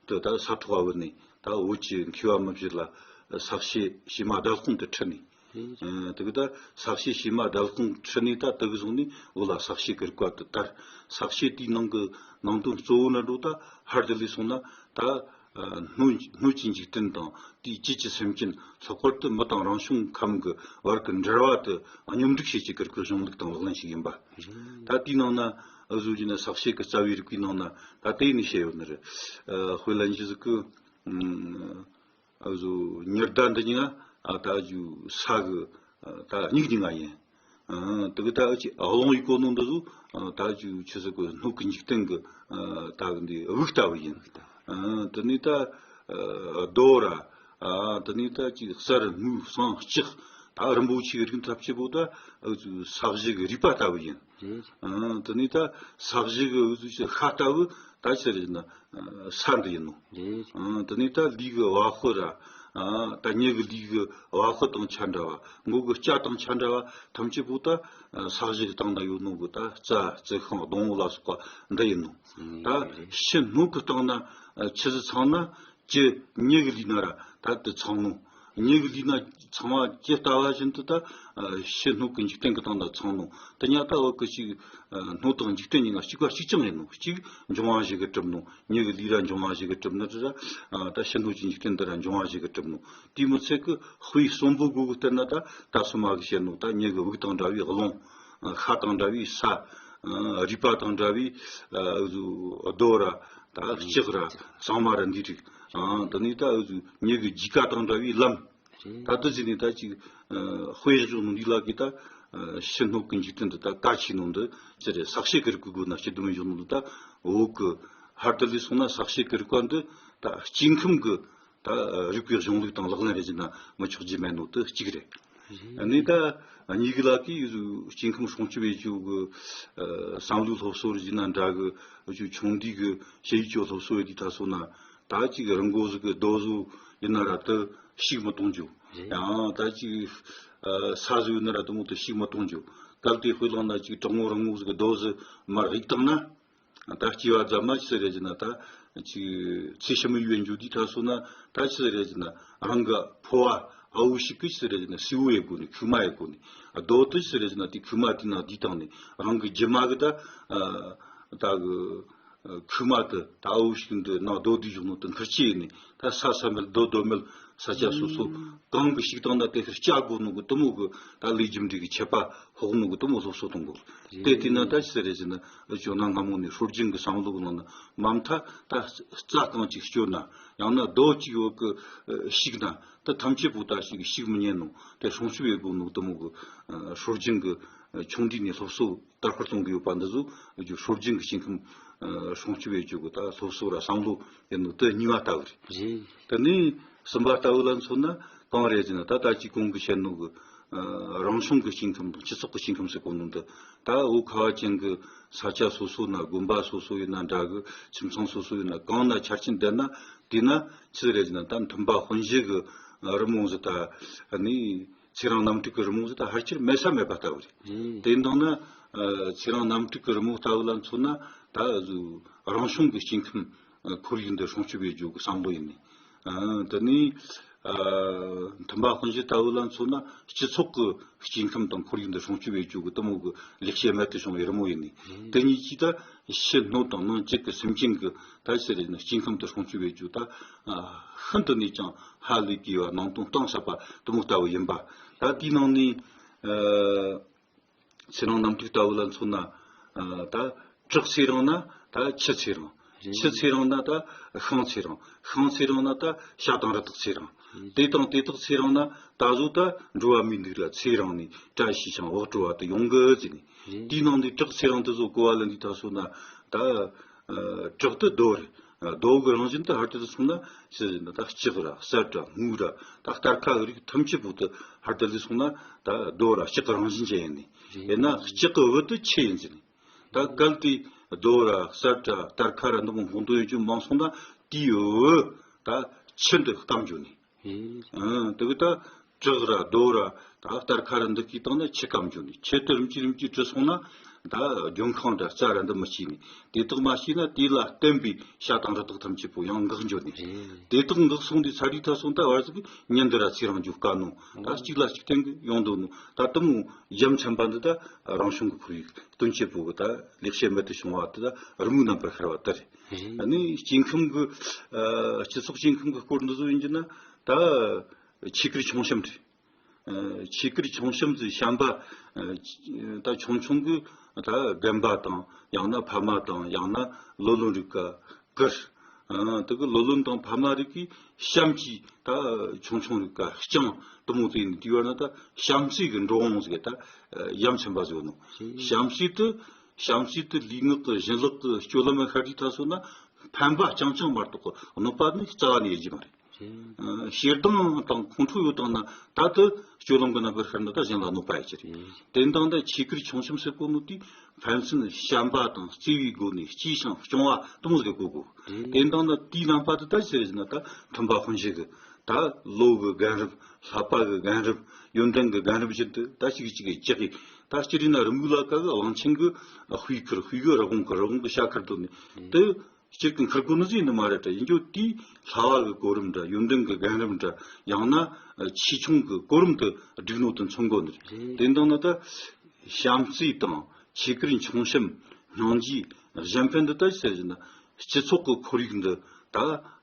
དེ་ད་ས་ཐོག་ག་བུད་ནས། ད་བོད་ཀྱི་མཁས་པ་མི་བཞི་ལ་ཟག་བཅས་བྱེ་མ་བརྡལ་དཔང་དུ་ཁྲིད་ནས། ཨ་དེ་གི་ད་ཟག་བཅས་བྱེ་མ་བརྡལ་དཔང་ཁྲིད་ནས། ད་དེ་གི་བཟུང་ནས་བོད་ལ་ཟག་བཅས་ཀྱི་རིག་པ་དེ་དར། ཟག་བཅས་དེའི་ནང་གི་ནང་དོན་གཙོ་བོ་ནི་འགྲོ་ད་ཧར་དུ་ལས་སོང་ན། ད་ཨ་སྣོད་སྣོད་ཀྱི་འཇིག་རྟེན་དང་དེའི་རྒྱུད་ཀྱི་སེམས་ཅན། ལྷག་པར་དུ་མི་དང་རང་བྱུང་ཁམས་ཀྱི་བར་གྱི་འབྲེལ་བ་དེ་སྙོམས་སྒྲིག་བྱེད་ཀྱི་གི་རིག་པའི་གཞུང་ལུགས་དང་ལག་ལེན་ཞིག་ཡིན་པ། ད་དེའི་ནང་ན་ཨ་བཟོ་རྒྱུ་ན་ཟག་བཅས་ཀྱི་རྩ་བའི་རིག་པའི་ནང་ན་ད་དེ་ནས་བཤད་ཡོད་ནི་རེད། ཨ་དཔེ་ལ་འཇུ་ཟིག་གི། ཨ་བཟོ་ཉི་ཟླ་འདི་ཉིད་ཨ་ད་ཅུ་ས་གི་ཨ་ད་སྙིགས་ཉིད་ང་ཡིན། ཨ་དེ་གི་ད་ཅི་ཨ་ལོང་ཡི་གོ་ནོ་འདི་ཟུ་ཨ་ད་ཅུ་ཆུ་ཟིག་གི་སྣོད་ཀྱི་འཇིག་རྟེན་གི་ཨ་ད་གི་འདི་དབུགས་ལྟ་བུ་ཡིན། ཨ་དེ་ནས་ད་ཨ་རྡོ་ར། ཨ་དེ་ནས་ད་ཅི་གསེར་དངུལ་ཟངས་ལྕགས། ད་རིན་པོ་ཆེའི་རིགས་ཐམས་ཅད་པོ་ད་ཨ་ཟག་བཞི་གི་རུས་པ་ལྟ་བུ་ཡིན། རེད། ཨ་དེ་ནས་ད་ཟག་བཞི་གི་འུ་ཚོ་ཤ་ལྟ་བུ་ད་ཆི་རེད་ན་ས་འདི་ཡིན་ནོ། རེད། ཨ་དེ་ནས་ད་ལུས་ཀྱི་བ་སྤུ་ར། ཨ་ད་མྱི་གི་ལུས་ཀྱི་བ་སྤུ་དང་ཆ་འདྲ་བ། མགོ་གི་སྐྲ་དང་ཆ་འདྲ་བ་ཐམས་ཅད་པོ་ད་ཨ་ཟག་བཞི་གི་སྟེང་ན་ཡོད་ནོ་གི། ད་རྩ་རྩི་ཤིང་སྡོང་བོ་ལ་སོགས་པ་འདི་ཡིན་ནོ། ཨ་ད་རེད། ཕྱི་སྣོད་ཀྱི་སྟེང་ན་ཨ་ཆི་ཟིག་ཚང་ན། ཀྱི་མྱི་གི་ལུས་ན་ར་ད་དེ་ཚང་ནོ། མྱི་གི་ལུས་ན་ཚང་བ་ཇི་ལྟ་བ་བཞིན་དུ་ད་ཨ་ཕྱི་སྣོད་ཀྱི་འཇིག་རྟེན་གྱི་སྟེང་ན་ཚང་ནོ། དེ་ཉག་ད་བ་གི་ཅིག་ཨ་སྣོད་དང་འཇིག་རྟེན་གཉིས་ཀ་གཅིག་པ་གཅིག་རྐྱང་ཡིན་ནོ། གཅིག་འབྱུང་བ་བཞི་གིས་གྲུབ་ནོ། མྱི་གི་ལུས་ར་འབྱུང་བ་བཞི་གིས་གྲུབ་ནོ་དེ་ར། ཨ་ད་ཕྱི་སྣོད་ཀྱི་འཇིག་རྟེན་འདི་ར་འབྱུང་བ་བཞི་གིས་གྲུབ་ནོ། དེའི་མི་ཚད་ཀྱི་དཔེ་གསོན་པོ་དགོས་གི་ལྟར་ན། ད་ད་སོ་མ་གི་བཤད་ནོ། ད་མྱི་གི་དབུགས་དང་འདྲ་བའི་རླུང་། ཨ་ཤ་དང་འདྲ་བའི་ས། ཨ་རུས་པ་དང་འདྲ་བའི་ཨ་རྡོ་ར། ད་ལྕགས་ར་ཟངས་མ་ར་འདི་རིགས། ཨ་དེ་ནས་ད་ཨ་ཟུ་མྱི་གི་རྒྱུས་ཀ་དང་འདྲ་བའི་ལམ། རེད། ད་དེ་ཟིན་ནས་ད་ཅིག་ཨ་དཔེ་བཞག་ནོ་འདི་ལ་གི་ད་ཨ་ཕྱི་སྣོད་ཀྱི་འཇིག་རྟེན་འདི་ད་གལ་ཆེ་ནོ་འདི་ཅི་རེད། ཟག་བཅས་ཀྱི་རིག་པའི་སྒོ་ན་སྤྱི་བསྡོམས་བཞག་ནོ་འདི། ད་བོད་ཀྱི་ཧར་དུ་ལས་སོང་ན་ཟག་བཅས་ཀྱི་རིག་པ་འདི་ད་སྐྱེ་ཁམས་ཀྱི་ད་རིག་པའི་གཞུང་ལུགས་དང་ལག་ལེན་རེད་ཟེར་ན་མི་ཆོག་རྒྱུ་མེད་ནོ་དེ་གཅིག་རེད། རེད། ཨ་ནི་ད་གཉིས་ཀྱི་ལ་གི་ཡུལ་སྐྱེ་ཁམས་སྲུང་སྐྱོབ་བྱེད་རྒྱུ་གི་ཨ་བསམ་བློའི་སློབ་གསོ་རེད་ཟེར་ན་འདྲ་གི། འུ་ཆོ་ཆུང་དུས་ཀྱི་ཞ་ཡི་ཆོ་སློབ་གསོ་ཡོད་དུས་ད་སོང་ན། ད་ཅིག་རི་མགོ་ཟིག་གི་རྡོ་ཟིག་ཡིན་ན་ར་དེ་བཤིག་མི་གཏོང་རྒྱུ། རེད། ཡང་ད་ཅིག་ཨ་ས་ཟིག་ཡོད་ན་ར་དེ་མོ་དེ་བཤིག་མི་གཏོང་རྒྱུ། གལ་ཏེ་དཔེ་བླངས་ན་ཅིག་གྲང་མོ་རི་མགོ་ཟིག་གི་རྡོ་ཟིག་མར་གཡུགས་བཏང་ན། ད་སྐྱེ་བ་རྫ་མ་ཆི་ཟིག་རེད་ཟེར་ན། ད་ཅིག་ཚེ་ཕྱི་མ་ཡོད་འགྱོ་དུས་ད་སོང་ན་ད་ཆི་ཟིག་རེད་ཟེར་ན། རང་གི་ཕོ་བ་ཨ་བོ་ཞིག་གི་ཆི་ཟིག་རེད་ཟེར་ན་སེ་བོ་ཡེ་གོ་ནི། ཁུག་མ་ཡེ་གོ་ནི། རྡོ་དེ་ཆི་ཟིག་རེད་ཟེར་ན་དེ་ཁུག་མ་དེ་ནང་བསྡུས་བཏང་ནི། རང་གི་རྒྱུ་མ་གི་ད་ཨ་ད་གི་ཨ་ཁུག་མ་དེ་ད་ཨ་བོ་ཞིག་འདི་ནང་རྡོ་བསྡུས་བཞག་ནོ་དེ་འཁུར་ཆས་ཡིན་ནི། ད་ས་ས་མེད་རྡོ་རྡོ་མེད་ས་ཆ་སོ་སོ་གང་གི་ཞིག་བཏང་ན་དེ་ཁུར་བཅག་དགོ་ནོ་གི་དེ་མོ་གི་ད་ལས་རྒྱུ་འབྲས་ཀྱི་ཁྱད་པར་ཕོག་ནོ་གི་དེ་མོ་སློབ་གསོ་གཏོང་དགོ། དེ་དེ་ན་ད་ཆི་ཟིག་རེད་ཟེར་ན། ཨ་ཅོ་ན་སྔ་མོ་ནས་སྲོལ་རྒྱུན་གྱི་བསམ་བློ་གི་ནང་ན་མ་མཐའ་ད་རྩྭ་རྐང་གཅིག་གཅོད་ན། ཡང་ན་རྡོ་གཅིག་ཡོད་གི་ཨ་བཤིག་ན་ད་ཐམས་ཅད་པོ་ད་བཤིག་བཤིག་མི་ཉན་ནོ། དེ་སྲུང་སྐྱོབ་བྱེད་དགོ་ནོ་དེ་མོ་གི་ཨ་སྲོལ་རྒྱུན་གྱི་ཨ་ཆུང་དུས་ནས་སློབ་གསོ་དར་སྤེལ་གཏོང་གི་ཡོད་པ་འདི་ཚོ་ཨ་ཅོ་སྲོལ་རྒྱུན་གྱི་སྐྱེ་ཁམས་ཨ་སྲུང་སྐྱོབ་བྱེད་རྒྱུ་གི་ད་སློབ་གསོ་ར་བསམ་བློ་ཡིན་ནོ་དེ་གཉིས་པ་ལྟ་བུ་རེད། རེད། དེ་ནས་གསུམ་པ་ལྟ་བུ་ལ་མཚོན་ན་གང་རེད་ཟེར་ན། ད་ད་ཅིག་གོང་གི་བཤད་ནོ་གི་ཨ་རང་བྱུང་གི་སྐྱེ་ཁམས་དང་སྤྱི་ཚོགས་ཀྱི་སྐྱེ་ཁམས་ཟེར་གོ་ནོ་འདི། ད་བོད་ཁ་བ་ཅན་གྱི་ས་ཆ་སོ་སོ་ན། དགོན་པ་སོ་སོ་ཡིན་ན་འདྲ་གི། ཁྱིམ་ཚང་སོ་སོ་ཡིན་ན། གང་ན་ཆ་རྐྱེན་ལྡན་ན་དེ་ན་ཆི་རེད་ཟེར་ན། ད་མཐུན་པ་དཔུང་བཞི་གི་རི་མོ་ཟིག་ད་ནི་ཚེ་རིང་རྣམ་དྲུག་གི་རི་མོ་ཟིག་ད་ཕལ་ཆེར་མེད་ས་མེད་པ་ལྟ་བུ་རེད། རེད། དེ་འདང་ན་ཨ་ཚེ་རིང་རྣམ་དྲུག་གི་རི་མོ་ལྟ་བུ་ལ་མཚོན་ན། ད་གཟོད་རང་བྱུང་གི་སྐྱེ་ཁམས་ཨ་ཁོར་ཡུག་འདི་སྲུང་སྐྱོབ་བྱེད་རྒྱུ་གི་བསམ་བློ་ཡིན་ནི། ཨ་དེ་ནས་ཨ་མཐུན་པ་དཔུང་བཞི་ལྟ་བུ་ལ་མཚོན་ན་སྤྱི་ཚོགས་ཀྱི་སྐྱེ་ཁམས་དང་ཁོར་ཡུག་འདི་སྲུང་སྐྱོབ་བྱེད་རྒྱུ་གི་དེ་མོ་གི་ལེགས་བཤད་རྨད་དུ་བྱུང་བའི་རི་མོ་ཡིན་ནི། རེད། དེ་གཉིས་ཀྱིས་ད་ཕྱི་སྣོད་དང་ནང་བཅུད་ཀྱི་སེམས་ཅན་གྱི་ད་ཆི་རེད་ན་སྐྱེ་ཁམས་དེ་སྲུང་སྐྱོབ་བྱེད་རྒྱུ་ད་ཨ་ཤིན་ཏུ་ནས་ཀྱང་ཧ་ལས་དགོས་པ། ནང་དོན་གཏིང་ཟབ་པ་དེ་མོ་ལྟ་བུ་ཡིན་པ། ད་དེའི་ནང་ནས་ཨ་ཚེ་རིང་རྣམ་དྲུག་ལྟ་བུ་ལ་མཚོན་ན། ཨ་ད་བྲག་ཚེ་རིང་ན་ད་ཆུ་ཚེ་རིང་། རེད། ཆུ་ཚེ་རིང་ན་ད་ཤིང་ཚེ་རིང་། ཤིང་ཚེ་རིང་ན་ད་བྱ་དང་རི་དྭགས་ཚེ་རིང་། རེད། དེ་དང་དེ་དག་ཚེ་རིང་ན་ད་གཟོད་ད་འགྲོ་བ་མིའི་ལུས་ལ་ཚེ་རིང་ནས་བཀྲ་ཤིས་ཤིང་བག་དྲོ་བ་དེ་ཡོང་གི་ཟེར་ནས། རེད། དེའི་ནང་ནས་བྲག་ཚེ་རིང་དེ་ཚོ་གོ་བ་ལེན་དུས་ད་སོང་ན། ད་ཨ་བྲག་དེ་རྡོ་རེད། རྡོ་གི་རང་བཞིན་དེ་ཧར་དེ་དུ་སོང་ན་ཆི་ཟེར་ན། ད་ལྕགས་ར་གསེར་ར་དངུལ་ར་ད་སྟར་ཁ་གི་རིགས་ཐམས་ཅད་པོ་དེ་ཧར་དེ་དུ་སོང་ན་ད་རྡོ་ར་ལྕགས་གི་རང་བཞིན་ཅན་ཡིན་ནི། རེད། ཡིན་ན་ལྕགས་གི་བུ་དེ་ཆུ་ཡིན་ཟེར་ནི། ད་གལ་ཏེ་རྡོ་ར་གསེར་ར་སྟར་ཁ་ར་འདི་མོ་སྔོག་འདོན་ཡོད་རྒྱུ་མང་སོང་ན་དེའི་བུ་ད་ཆུ་འདི་སྐམ་འགྱོ་ནི། ཨང་། དེ་གི་ད་བྲག་ར་རྡོ་ར་ད་སྟར་ཁ་ར་འདི་གི་སྟེང་ན་ཆུ་སྐམ་འགྱོ་ནི། ཆུ་དེ་རིམ་གྱིས་རིམ་གྱིས་བྲི་སོང་ན། ད་ལྗོན་ཤིང་འདྲ་རྩྭ་ར་འདི་མི་སྐྱེ་ནས། དེ་དག་མ་སྐྱེས་ན་དེ་ལ་བརྟེན་པའི་བྱ་དང་རི་དྭགས་ཐམས་ཅད་པོ་ཡང་འགག་འགྱོ་ནས། དེ་དག་འགག་སོང་དུས་ཚར་དུས་ད་སོང་ད་བར་ཟིག་གི་ཉིན་འདི་ར་ཚེ་རིང་འགྱོ་དཀའ་ནོ། ད་གཅིག་ལ་གཅིག་བརྟེན་གི་ཡོང་འདུག་ནོ། ད་དུ་མོ་ཡ་མཚན་པ་འདི་ད་རང་བྱུང་གི་ཁོར་ཡུག་སྟོན་བྱེད་པོ་གི་ད་ལེགས་བཤད་རྨད་དུ་བྱུང་བ་དེ་ད་རི་མོའི་རྣམ་པར་ཤར་བ་ལྟར། ཨ་ནི་སྐྱེ་ཁམས་གི་ཨ་སྤྱི་ཚོགས་སྐྱེ་ཁམས་གི་སྐོར་འདི་ཚོ་ཡིན་གྱི་ན། ད་ཆོས་གར་ཆུང་གཤམ་རེད། ཨ་ཆོས་གར་ཆུང་གཤམ་ཟིག་བྱམས་པ་ཨ་ད་ཆུང་ཆུང་གི་ད་རྒན་པ་དང་ཡང་ན་ཕ་མ་དང་ཡང་ན་ལོ་ལོན་རིགས་ཀ་གར། ཨ་དེ་གི་ལོ་ལོན་དང་ཕ་མ་རིགས་ཀྱི་བྱམས་ཀྱི་ད་ཆུང་ཆུང་རིགས་ཀ་རྐྱང་དུ་མོ་དེ་ནི་དེ་བར་ན་ད་བྱམས་བརྩེ་གི་འགྲོ་འོང་ཟིག་ད་ཡ་མཚན་པ་ཟིག་ནོ། བྱམས་བརྩེ་དེ་བྱམས་བརྩེ་དེ་ལུས་ངག་གི་བཞིན་ལག་གི་སྤྱོད་ལམ་ཤར་དུས་ད་སོང་ན་ཕན་པ་རྐྱང་རྐྱང་མ་གཏོགས་གནོད་པ་ནི་རྩ་བ་ནས་ཡེ་རྒྱུ་མ་རེད། ཨ་ཞེ་སྡང་དང་ཁོང་ཁྲོ་ཡོད་དང་ན་ད་དུ་སྤྱོད་ལམ་གྱི་རྣམ་པར་ཤར་ན་ད་གཞན་ལ་གནོད་པ་ཡེ་རྒྱུ་རེད། དེ་དང་ད་ཆོས་གར་ཆུང་གཤམ་ཟེར་གོ་ནོ་དེ་ཕན་ཚུན་བྱམས་པ་དང་བརྩེ་བའི་སྒོ་ནས་གཅེས་ཤིང་སྐྱོང་བ་དུ་མོ་ཟེར་གོ་དགོས། དེ་དང་ད་དེའི་རྣམ་པ་དེ་ད་ཟེར་ཟིན་ན་ད་མཐུན་པ་དཔུང་བཞི་གི་ད་བློ་གི་རྒན་རབས། བསླབ་པ་གི་རྒན་རབས། ཡོན་ཏན་གི་རྒན་རབས་བཞིན་དུ་ད་གཅིག་གིས་གཅིག་གི་གཅིག་གིས་ད་སྤྱིར་ཡིན་ན་རི་མོའི་ལ་ཀ་གི་གླང་ཆེན་གི་དཔེ་ཁུར། དཔེ་གི་རི་བོང་གི་རི་བོང་གི་ཤ་ཁུར་དོ་ནི་དེ། སྤྱིར་གི་འཁུར་དགོས་ནི་ཟིག་ནི་མ་རེད་དྲ། ཡིན་རྒྱུ་དེའི་བསླབ་པ་གི་གོ་རིམ་འདྲ། ཡོན་ཏན་གི་རྒན་རབས་འདྲ། ཡང་ན་ཆེ་ཆུང་གི་གོ་རིམ་དུ་བསྒྲིགས་ནོ་དེ་མཚོན་དགོས་ནི་རེད། དེ་འདང་ན་ད་བྱམས་བརྩེ་དང་ཆོས་གར་ཆུང་གཤམ། སྙིང་རྗེ། གཞན་ཕན་འདི་ད་ཟེར་ཟིན་ན་སྤྱི་ཚོགས་གི་ཁོར་ཡུག་འདི་ད་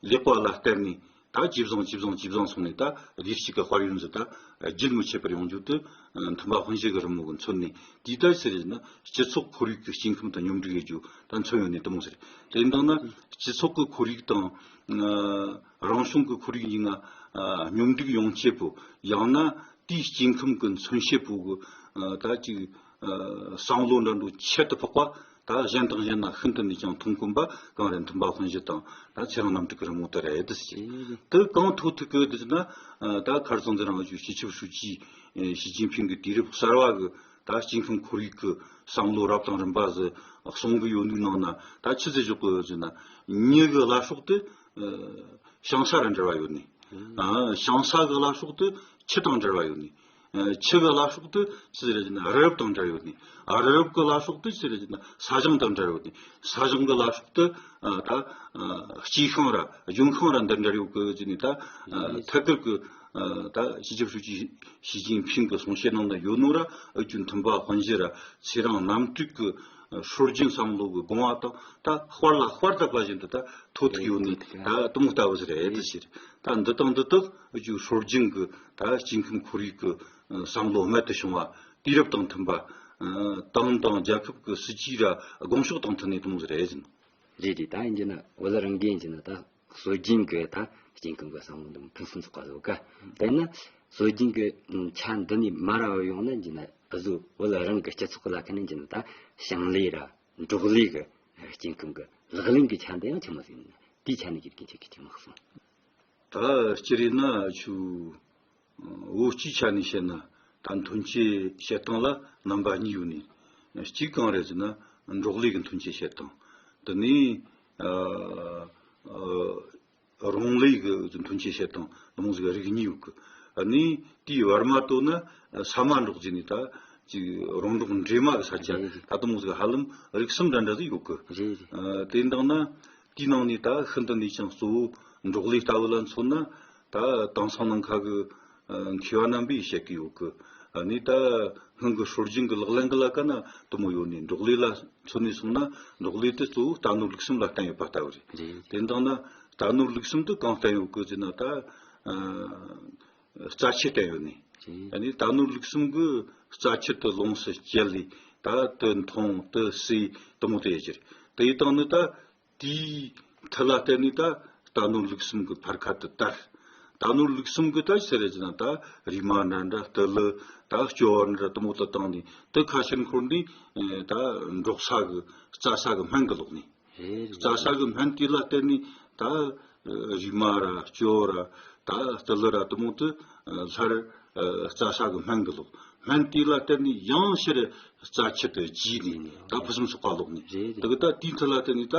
ལེགས་པ་ལ་བརྟེན་ནས་ད་ཇེ་བཟང་ཇེ་བཟང་ཇེ་བཟང་སོང་ནས་ད་བདེ་སྐྱིད་ཀྱི་དཔལ་ཡོན་ཟིག་ད་རྒྱུན་མི་ཆད་པར་ཡོང་རྒྱུ་དེ་མཐུན་པ་དཔུང་བཞི་གི་རི་མོ་གི་མཚོན་ནས། དེ་ལྟར་ཟེར་ན་སྤྱི་ཚོགས་ཁོར་ཡུག་གི་སྐྱེ་ཁམས་དང་སྙོམས་སྒྲིག་ཡེད་རྒྱུ་ད་མཚོན་ཡོད་ནི་དེ་མོ་ཟེར། དེ་འདང་ན་སྤྱི་ཚོགས་ཀྱི་ཁོར་ཡུག་དང་ཨ་རང་བྱུང་གི་ཁོར་ཡུག་གཉིས་ཀ་ཨ་སྙོམས་སྒྲིག་ཡོང་བྱེད་པོ། ཡང་ན་དེའི་སྐྱེ་ཁམས་ཀྱི་མཚོན་བྱེད་པོ་གི་ཨ་ད་ཅིག་ཨ་བསམ་བློ་འདྲ་འདྲ་ཁྱད་དུ་འཕགས་པ། ད་གཞན་དང་གཞན་ན་ཤིན་ཏུ་ནས་ཀྱང་མཐོང་དཀོན་པ་གང་རེད། མཐུན་པ་དཔུང་བཞི་དང་ད་ཚེ་རིང་རྣམ་དྲུག་གི་རི་མོ་དེ་རེད་ཟེར། དེ་གང་ཐོག་ཐུག་གི་འདུག་ན། ད་ཁར་སང་འཛིན་རང་གི་སྤྱི་ཁྱབ་ཧྲུའུ་ཅི་ཞི་ཅིན་ཕིང་གི་དུས་རབས་གསར་བ་གི་ད་སྐྱེ་ཁམས་ཁོར་ཡུག་གི་བསམ་བློ་རབ་དང་རིམ་པ་ཟིག་གསུང་གི་ཡོད་ནི་ནང་ན། ད་ཆི་ཟིག་བཞག་གི་ཡོད་ཟེར་ན། མྱི་གི་བླ་སྲོག་དེ་ཞིང་ས་ར་འབྲེལ་བ་ཡོད་ནི། ཞིང་ས་གི་བླ་སྲོག་དེ་ཆུ་དང་འབྲེལ་བ་ཡོད་ནི། ཆུ་གི་བླ་སྲོག་དེ་ཆི་ཟིག་རེད་ཟེར་ན་རི་རབ་དང་འབྲེལ་ཡོད་ནི། རི་རབ་གི་བླ་སྲོག་དེ་ཆི་རེད་ཟེར་ན་ས་ཞིང་དང་འབྲེལ་ཡོད་ནི། ས་ཞིང་གི་བླ་སྲོག་དེ་ད་སྐྱེ་ཤིང་ར་ལྗོན་ཤིང་ར་འདི་འབྲེལ་ཡོད་གི་ཟེར་ནི། ད་ཐད་ཀར་གི་ད་སྤྱི་ཁྱབ་ཧྲུའུ་ཅི་ཞི་ཅིན་ཕིང་གི་གསུང་བཤད་ནང་ན་ཡོད་ནོ་ར། ཨ་ཅུ་མཐུན་པ་དཔུང་བཞི་ར་ཚེ་རིང་རྣམ་དྲུག་གི་སྲོལ་རྒྱུན་བསམ་བློ་གི་དགོངས་པ་དང་ད་དཔལ་ལ་དཔལ་དད་པ་བཞིན་དུ་ད་ཐོག་ཐུག་ཡོད་ནི་ད་དུང་ལྟ་བུ་ཟེར་ཨེ་ད་ཟེར། ད་འདི་དང་འདི་དག་ཨ་ཅུ་སྲོལ་རྒྱུན་གི་ད་སྐྱེ་ཁམས་ཁོར་ཡུག་གི་བསམ་བློ་རྨད་དུ་བྱུང་བ། དུས་རབས་དང་མཐུན་པ། ཏང་དང་རྒྱལ་ཁབ་ཀྱི་སྲིད་ཇུས་ར་དགོངས་ཕྱོགས་དང་མཐུན་ནས་དུ་མོ་ཟེར་ཨེ་ཟིན། རེད་རེད། ད་ཡིན་གྱི་ན་བོད་རང་གི་ཡིན་གྱི་ན་ད་སྲོལ་རྒྱུན་གྱི་ད་སྐྱེ་ཁམས་ཀྱི་བསམ་བློ་འདི་མོ་ཕུན་སུམ་ཚོགས་པ་ཟིག་ག་དེ་ན་སྲོལ་རྒྱུན་གྱི་ཆ་འདི་ནས་མ་ར་བ་ཡོང་ན་ཡིན་གྱི་ན་འུ་ཟོ་བོད་རང་གི་སྤྱི་ཚོགས་ལ་ཁ་ནས་ཡིན་གྱི་ན་ད་ཞིང་ལས་ར་འབྲོག་ལས་ཀྱི་སྐྱེ་ཁམས་ཀྱི་ལག་ལེན་གྱི་ཆ་འདི་ཡང་ཆི་མོ་ཟིག་ཡིན་ན་དེའི་ཆ་ནས་ཡིན་གྱི་ཁྱེད་ཀྱིས་ཆི་མོ་གསུངས། ད་སྤྱིར་ཡིན་ན་ཆུ། བོད་སྤྱིའི་ཆ་ནས་བཤད་ན་ད་ཐོན་སྐྱེད་བྱེད་སྟངས་ལ་རྣམ་པ་གཉིས་ཡོད་ནས། གཅིག་གང་རེད་ཟེར་ན་འབྲོག་ལས་ཀྱི་ཐོན་སྐྱེད་བྱེད་སྟངས། དེ་ནས་ཨ་ཨ་རོང་ལས་ཀྱི་ཐོན་སྐྱེད་བྱེད་སྟངས་དེ་མོ་ཟིག་རིགས་གཉིས་ཡོད་གི། ཨ་ནི་དེའི་བར་མ་དོ་ན་ས་མ་འབྲོག་ཟེར་ནས་ད་ཅིག་རོང་འབྲོག་འདྲེས་མ་གི་ས་ཆ་རེད་རེད། ད་དེ་མོ་ཟིག་ཧ་ལམ་རིགས་གསུམ་འདྲ་འདྲ་ཟིག་ཡོད་གི། རེད་རེད། ཨ་དེ་འདང་ན་དེའི་ནང་ནས་ད་ཤིན་ཏུ་ནས་ཀྱང་གཙོ་བོ་འབྲོག་ལས་ལྟ་བུ་ལ་མཚོན་ན། ད་དེང་སང་ནང་ཁ་གི་ཨ་མཁས་པ་རྣམ་པས་བཤད་ཀྱི་ཡོད་གི། ཨ་ནི་ད་སྔོན་གི་སྲོལ་རྒྱུན་གི་ལག་ལེན་གི་ལ་ཀ་ན་དུ་མོ་ཡོད་ནི། འབྲོག་ལས་ལ་མཚོན་ནས་སོང་ན་འབྲོག་ལས་དེ་གཙོ་བོ་རྟ་ནོར་ལུག་གསུམ་ལ་བརྟེན་ཡོད་པ་ལྟ་བུ་རེད། རེད། དེ་འདང་ན་རྟ་ནོར་ལུག་གསུམ་དེ་གང་བརྟེན་ཡོད་གི་ཟེར་ན་ད་ཨ་རྩྭ་ཆུ་བརྟེན་ཡོད་ནི། རེད། ཨ་ནི་རྟ་ནོར་ལུག་གསུམ་གི་རྩྭ་ཆུ་དེ་ལོངས་སུ་སྤྱད་ལས་ད་དེ་འཐུང་དེ་ཟོས་དུ་མོ་དེ་ཡོད་ཀྱི་རེད། དེ་ཡི་སྟེང་ནས་ད། དེའི་མཐུ་ལ་བརྟེན་ནས་ད་རྟ་ནོར་ལུག་གསུམ་གྱི་འཕར་ཁ་དེ་དར། རྟ་ནོར་ལུག་གསུམ་གྱི་ད་ཟེར་རེད་ཟེར་ན་ད་རིལ་མ་འདྲ་འདྲ་ཏི་ལི་ད་སྐྱོ་བ་འདྲ་དུ་མོ་དུ་བཏང་ནས་དེ་ཁ་ཕྱིར་འཁོར་ནས་ད་འབྲོག་ས་གི་རྩྭ་ས་གི་སྨན་གི་ལོག་ནས། རྩྭ་ས་གི་སྨན་དེ་ལ་བརྟེན་ནས་ད་རིལ་མ་ར་སྐྱོ་བ་ར་ད་ཏི་ལི་ར་དུ་མོ་དུ་སླར་རྩྭ་ས་གི་སྨན་གི་ལོག་སྨན་དེ་ལ་བརྟེན་ནས་ཡང་ཕྱིར་རྩྭ་ཆུ་དེ་རྒྱས་ནས་ད་ཕུན་སུམ་ཚོགས་པ་ལོག་ནས། རེད་རེད། དེ་གི་ད་དེའི་མཐུ་ལ་བརྟེན་ནས་ད་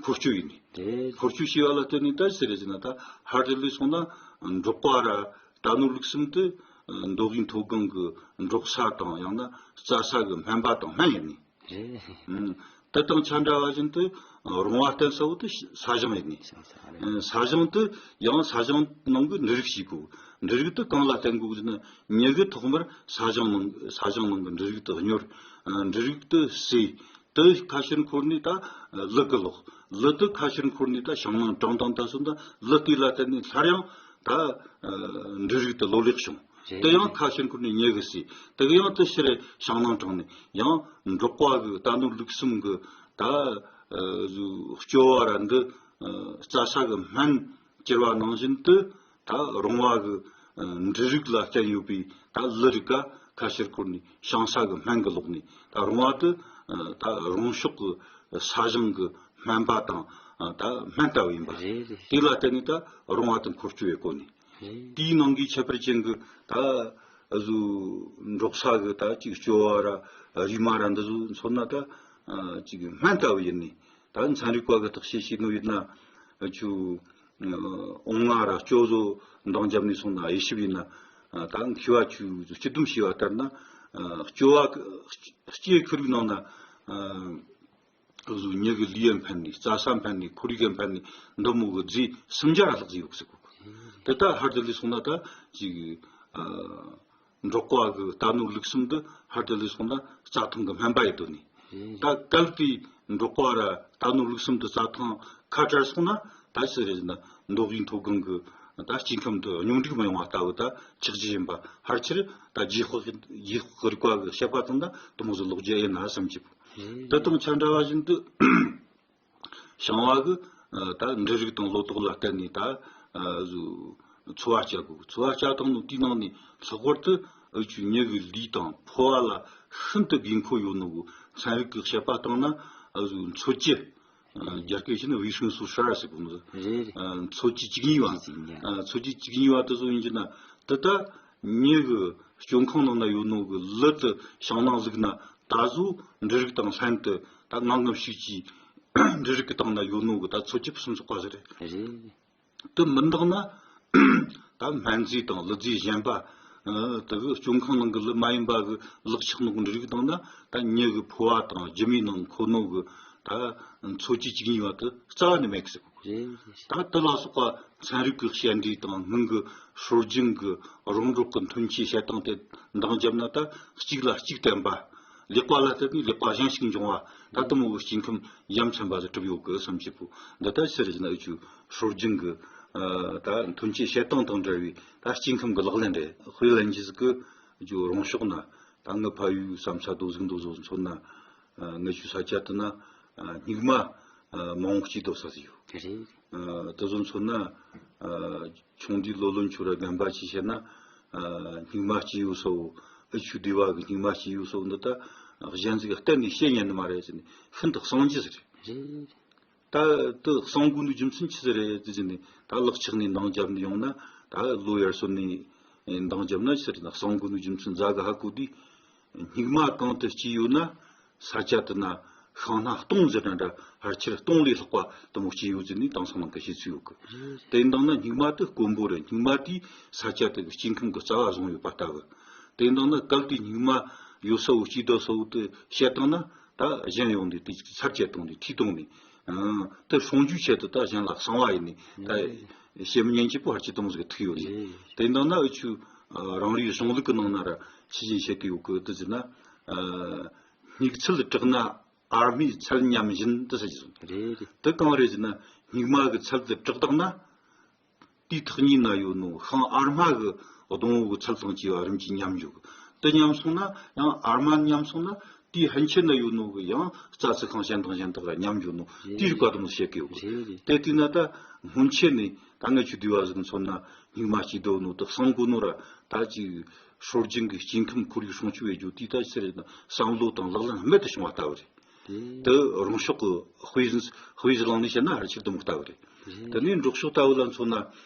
འཁོར་སྐྱོད་ཡིན་ནས། རེད་རེད། འཁོར་སྐྱོད་བྱས་པ་ལ་བརྟེན་ནས་ད་ཟེར་རེད་ཟེར་ན་ད་ཧར་རི་ལས་སོང་ན་འབྲོག་པ་ར་རྟ་ནོར་ལུག་གསུམ་དེ་མདོ་དབུས་མཐོ་སྒང་གི་འབྲོག་ས་དང་ཡང་ན་རྩྭ་ས་གི་སྨན་པ་དང་སྨན་ཡིན་ནས། རེད། ཨུམ། དེ་དང་ཆ་འདྲ་བ་བཞིན་དུ་རོང་བ་བསྟན་ས་བོ་དེ་ས་ཞིང་ཡིན་ནི། ས་ཞིང་རེད། ཨུམ། ས་ཞིང་དེ་ཡང་ས་ཞིང་ནང་གི་འབྲུ་རིགས་ཤིག་གོ། འབྲུ་རིགས་དེ་གང་ལ་བརྟེན་དགོས་ཟེར་ན། མྱི་གི་ཐོག་མར་ས་ཞིང་ནང་ས་ཞིང་ནང་གི་འབྲུ་རིགས་དེ་སྙོར། ཨུམ། འབྲུ་རིགས་དེ་ཟོས། དེ་ཁ་ཕྱིར་འཁོར་ནས་ད་ལུད་གི་ལོག། ལུད་དེ་ཁ་ཕྱིར་འཁོར་ནས་ད་ཞིང་ནང་དྲངས་དང་། ད་སོང་ད་ལུད་དེ་ལ་བརྟེན་ནས་སླར་ཡང་ད་འབྲུ་རིགས་དེ་ལོ་ལེགས་བྱུང་། རེད། དེ་ཡང་ཁ་ཕྱིར་འཁོར་ནས་མྱི་གིས་ཟོས། དེ་གི་ཡང་དེ་ཕྱིར་ཞིང་ནང་དྲངས་ནས་ཡང་འབྲོག་པ་གི་རྟ་ནོར་ལུག་གསུམ་གི་ད་སྐྱོ་བ་ར་འདི་རྩྭ་ས་གི་སྨན་གྱུར་བ་ནང་བཞིན་དུ། ད་རོང་བ་གི་འབྲུ་རིགས་ལ་བརྟེན་ཡོད་པའི་ད་ལུད་རིགས་ཀ་ཁ་ཕྱིར་འཁོར་ནས་ཞིང་ས་གི་སྨན་གི་ལོག་ནས། ད་རོང་བ་དེ་ད་རོང་ཕྱོགས་གི་ས་ཞིང་གི་སྨན་པ་དང་ད་སྨན་ལྟ་བུ་ཡིན་པ། རེད་རེད། དེ་ལ་བརྟེན་ནས་ད་རོང་བ་དེ་འཁོར་སྐྱོད་ཡོད་གོ་ནི། རེད། དེའི་ནང་གི་ཁྱད་པར་ཅན་གྱི་ད་གཟོད་འབྲོག་ས་གི་ད་ཅིག་སྐྱོ་བ་ར་རུས་མ་ར་འདི་ཚོ་མཚོན་ན་ད་ཅིག་སྨན་ལྟ་བུ་ཡིན་ནི། ད་ཚན་རིག་པ་གི་བརྟག་དཔྱད་བྱས་ནོ་ཡིན་ན་ཆུ། ཨོང་ང་ར་སྐྱོ་བཟོ་འདང་བརྒྱབ་ནས་སོང་ན་དབྱེ་ཞིབ་ཡིན་ན། ད་མཁས་པ་ཆོས་སྤྱི་སྡོམ་བྱས་པ་ལྟར་ན། སྐྱོ་བ་སྐྱེ་ཁུ་རིགས་ནང་ན་གཟུགས་མྱི་གི་ལུས་ཡང་ཕན་ནས། རྩྭ་ས་ཕན་ནས། ཁོར་ཡུག་ཡང་ཕན་ནས། འདི་མོ་གི་རྫས་སུམ་བརྒྱ་ར་ལྷག་ཟིག་ཡོད་ཟེར་གོ། དེ་ད་ཧར་དུ་ལས་སོང་ན་ད་ཅིག་འབྲོག་པ་གི་རྟ་ནོར་ལུག་གསུམ་འདི་ཧར་དུ་ལས་སོང་ན་རྩྭ་ཐང་གི་སྨན་པ་ཡི་དོན་ནི། ད་གལ་ཏེ་འབྲོག་པ་ར་རྟ་ནོར་ལུག་གསུམ་འདི་རྩྭ་ཐང་ཁ་བྲལ་སོང་ན། ད་ཕྱིར་རེད་ན་མདོ་དབུས་མཐོ་སྒང་གི་ད་སྐྱེ་ཁམས་དེ་སྙོམས་སྒྲིག་མི་ཡོང་བ་ལྟ་བུ། ད་ཆགས་རྒྱུ་ཡིན་པ། ཕལ་ཆེར་ད་རྗེས་དཔག་རྗེས་དཔག་གི་རིག་པ་གི་བཤད་པ་དང་ད་དེ་མོ་ཟིག་ལོག་རྒྱུ་ཡིན་ན་བསམ་གྱི། དེ་དང་ཆ་འདྲ་བ་བཞིན་དུ། ཞིང་བ་གི་ད་འབྲུ་རིགས་དང་ལོ་ཏོག་ལ་བརྟེན་ནས་ད་འཚོ་བ་སྐྱེལ་དགོས། འཚོ་བ་སྐྱེལ་བཏང་ནོ་དེའི་ནང་ནས་ལྷག་པར་དུ་འུ་ཆོ་མྱི་གི་ལུས་དང་ཕོ་བ་ལ་ཤིན་ཏུ་དགོས་མཁོ་ཡོད་ནོ་གི་ཚན་རིག་གི་བཤད་པ་སྟེང་ན་འུ་ཆོ་འཚོ་བཅུད། རྒྱ་སྐད་བཤད་ན་ཝི་ཧྲུན་སུ་ཧྲ་ཟེར་གོ་ནོ། རེད་རེད། འཚོ་བཅུད་བཅུ་གཉིས་པ། བཅུ་གཉིས་པ། འཚོ་བཅུད་བཅུ་གཉིས་པ་དེ་ཚོ་ཡིན་གྱི་ན། དེ་ད་མྱི་གི་སྤྱོད་ཁང་ནང་ན་ཡོད་ནོ་གི་ལུད་དེ་ཞིང་ནང་བླུགས་ན། ད་གཟོད་འབྲུ་རིགས་དང་ལྷན་དུ་ད་ངང་ངམ་ཤུགས་ཀྱིས་འབྲུ་རིགས་ཀྱི་སྟེང་ན་ཡོད་ནོ་གི་ད་འཚོ་བཅུད་ཕུན་སུམ་ཚོགས་པ་ཟིག་རེད། རེད། དེ་མིན་འདུག་ན་ད་སྨན་རྫས་དང་ལུད་རྫས་གཞན་པ། ཨ། དེ་གི་སྤྱོད་ཁང་ནང་གི་ལུད་མ་ཡིན་པ་གི་ལག་ཆགས་ནོ་གི་འབྲུ་རིགས་དང་ན། ད་མྱི་གི་ཕོ་བ་དང་རྒྱུ་མའི་ནང་འཁོད་ནོ་གི་ད་འཚོ་བཅུད་བཅུ་གཉིས་པ་དེ་རྩ་བ་ནས་མེད་གི་ཟེར་གོ། རེད་རེད། ད་དེ་ལ་སོགས་པ་ཚན་རིག་གི་བཤད་འབྲས་དང་སྔོན་གི་སྲོལ་རྒྱུན་གི་རོང་འབྲོག་གི་མཐུན་རྐྱེན་བཤད་སྟངས་དེ་འདང་བརྒྱབ་ན། ད་གཅིག་ལ་གཅིག་བརྟེན་པ། ལེགས་པ་ལ་བརྟེན་ནས་ལེགས་པ་གཞན་ཞིག་འབྱུང་བ། ད་དེ་མོ་གི་སྐྱེ་ཁམས་ཡ་མཚན་པ་ཟིག་གྲུབ་ཡོད་གི་བསམ་གྱི་བོ། འདི་ལྟར་ཕྱིར་ཡིན་ན་འུ་ཆོའི་སྲོལ་རྒྱུན་གི་ཨ་ད་མཐུན་རྐྱེན་བཤད་སྟངས་དང་འབྲེལ་བའི་ད་སྐྱེ་ཁམས་གི་ལག་ལེན་རེད། དཔེ་ལེན་རྒྱུ་ཟིག་གི་འུ་ཆོ་རོང་ཕྱོགས་ན་ད་ངའི་ཕ་ཡུལ་ས་མཚམས་རྡོ་གཟུགས་འདི་ཚོ་མཚོན་ན། ཨ། ངའི་ཆོའི་ས་ཆ་དེ་ན་ཨ་སྨྱུག་མ་ཨ་མང་པོ་སྐྱེས་སྡོད་ས་ཟིག་ཡོད། རེད། ཨ། དེ་ཚོ་མཚོན་ན། ཨ། ཆུང་དུས་ལོ་ལོན་ཆོ་ར་རྒན་པ་ཅིག་བྱས་ན། ཨ། སྨྱུག་མ་སྐྱེས་ཡོད་ས་བོ། འུ་ཆོའི་སྡེ་བ་གི་སྨྱུག་མ་སྐྱེས་ཡོད་ས་བོ་འདི་ད་གཞན་ཟིག་གཏན་ནས་བཤད་ཉན་ནི་མ་རེད་ཟེར་ནས་ཤིན་ཏུ་གསང་རྒྱུ་ཟིག་རེད། རེད། ད་དེ་གསང་དགོས་ནི་རྒྱུ་མཚན་ཆི་ཟིག་རེད་ཟེར་ནས། ད་ལག་ཆགས་ནས་འདང་བརྒྱབ་ནས་ཡོང་ན། ད་ལོ་ཡར་སོན་ནས་འདང་བརྒྱབ་ན་ཆི་ཟེར་ན། གསང་དགོས་ནི་རྒྱུ་མཚན་ཛ་གི་ཧ་གོ་དུས། སྨྱུག་མ་གང་དུ་སྐྱེས་ཡོད་ན། ས་ཆ་དེ་ན་ཤིང་སྣ་སྟོང་ཟེར་ན་འདྲ། ཕལ་ཆེར་སྟོང་ལས་ལྷག་པ་དེ་མོ་སྐྱེས་ཡོད་ཟེར་ནས་དེང་སང་ནང་གི་བཤད་ཚུལ་ཡོད་གི། དེ་འདང་ན་སྨྱུག་མ་དེ་དཀོན་པོ་རེད། སྨྱུག་མ་དེས་ས་ཆ་དེ་གི་སྐྱེ་ཁམས་གི་རྩ་བ་བཟུང་ཡོད་པ་ལྟ་བུ། དེ་འདང་ན་གལ་ཏེ་སྨྱུག་མ་ཡོད་ས་བོ་སྐྱེས་སྡོད་ས་བོ་དེ་བཤད་བཏང་ན། ད་གཞན་ཡོང་ནས་དེ་ཚར་བཅད་བཏང་ནས་ཁྲིད་བཏང་ནས། ཨང་། དེ་སྲུང་སྐྱོབ་ཆེད་དུ་ད་གཞན་ལ་གསང་བ་ཡིན་ནས་ད་བཤད་མི་ཉན་གྱི་བོ་ཧར་གྱི་དེ་མོ་ཟིག་ཐུག་ཡོད་རེད། རེད། དེ་འདང་ན་འུ་ཆོའི་ཨ་རང་རེའི་གཞུང་ལུགས་ཀྱི་ནང་ན་ར་ཆི་ཟིག་བཤད་ཀྱི་ཡོད་གི། དེ་ཟེར་ན། ཨ། སྨྱུག་ཚལ་དྲེགས་ན་ཨར་མའི་ཚལ་ཉམས་བཞིན་དུ་ཟེར་གྱི་སོང་། རེད་རེད། དེ་གང་རེད་ཟེར་ན། སྨྱུག་མ་གི་ཚལ་དེ་དྲེགས་བཏང་ན། དེའི་ཐག་ཉེ་ན་ཡོད་ནོ་ཤིང་ཨར་མ་གི་སྡོང་བོ་གི་ཚལ་དང་བཅས་པ་རིམ་གྱིས་ཉམས་འགྱོ་གི། དེ་ཉམས་སོང་ན་ཡང་ཨར་མ་ཉམས་སོང་ན། དེའི་ཕན་ཆད་ན་ཡོད་ནོ་གི་ཡང་རྩྭ་ཚིག་ཁང་གཞན་དང་གཞན་དག་ལ་ཉམས་འགྱོ་ནོ། རེད། དེའི་རིགས་པ་དེ་མོ་བཤད་ཀྱི་ཡོད་གི། རེད་རེད། དེ་དུས་ན་ད་སྔོན་ཆད་ནས་ད་ངའི་ཆོའི་སྡེ་བ་ཟིག་མཚོན་ན་སྨྱུག་མ་སྐྱེས་སྡོད་ནོ་དེ་གསང་དགོས་ནོ་ར། ད་ཅིག་སྲོལ་རྒྱུན་གི་སྐྱེ་ཁམས་ཁོར་ཡུག་སྲུང་སྐྱོབ་བྱེད་རྒྱུ་དེ་ད་ཕྱིར་བསམ་བློ་དང་ལག་ལེན་རྨད་དུ་བྱུང་བ་ལྟ་བུ་རེད། དེ་རོང་ཕྱོགས་ཀྱི་དཔེ་དཔེ་གཞི་བླངས་ནས་བཤད་ན་ཕལ་ཆེར་དེ་མོ་ལྟ་བུ་རེད། དེ་ནས་འབྲོག་ཕྱོགས་ལྟ་བུ་ལ་མཚོན་ན།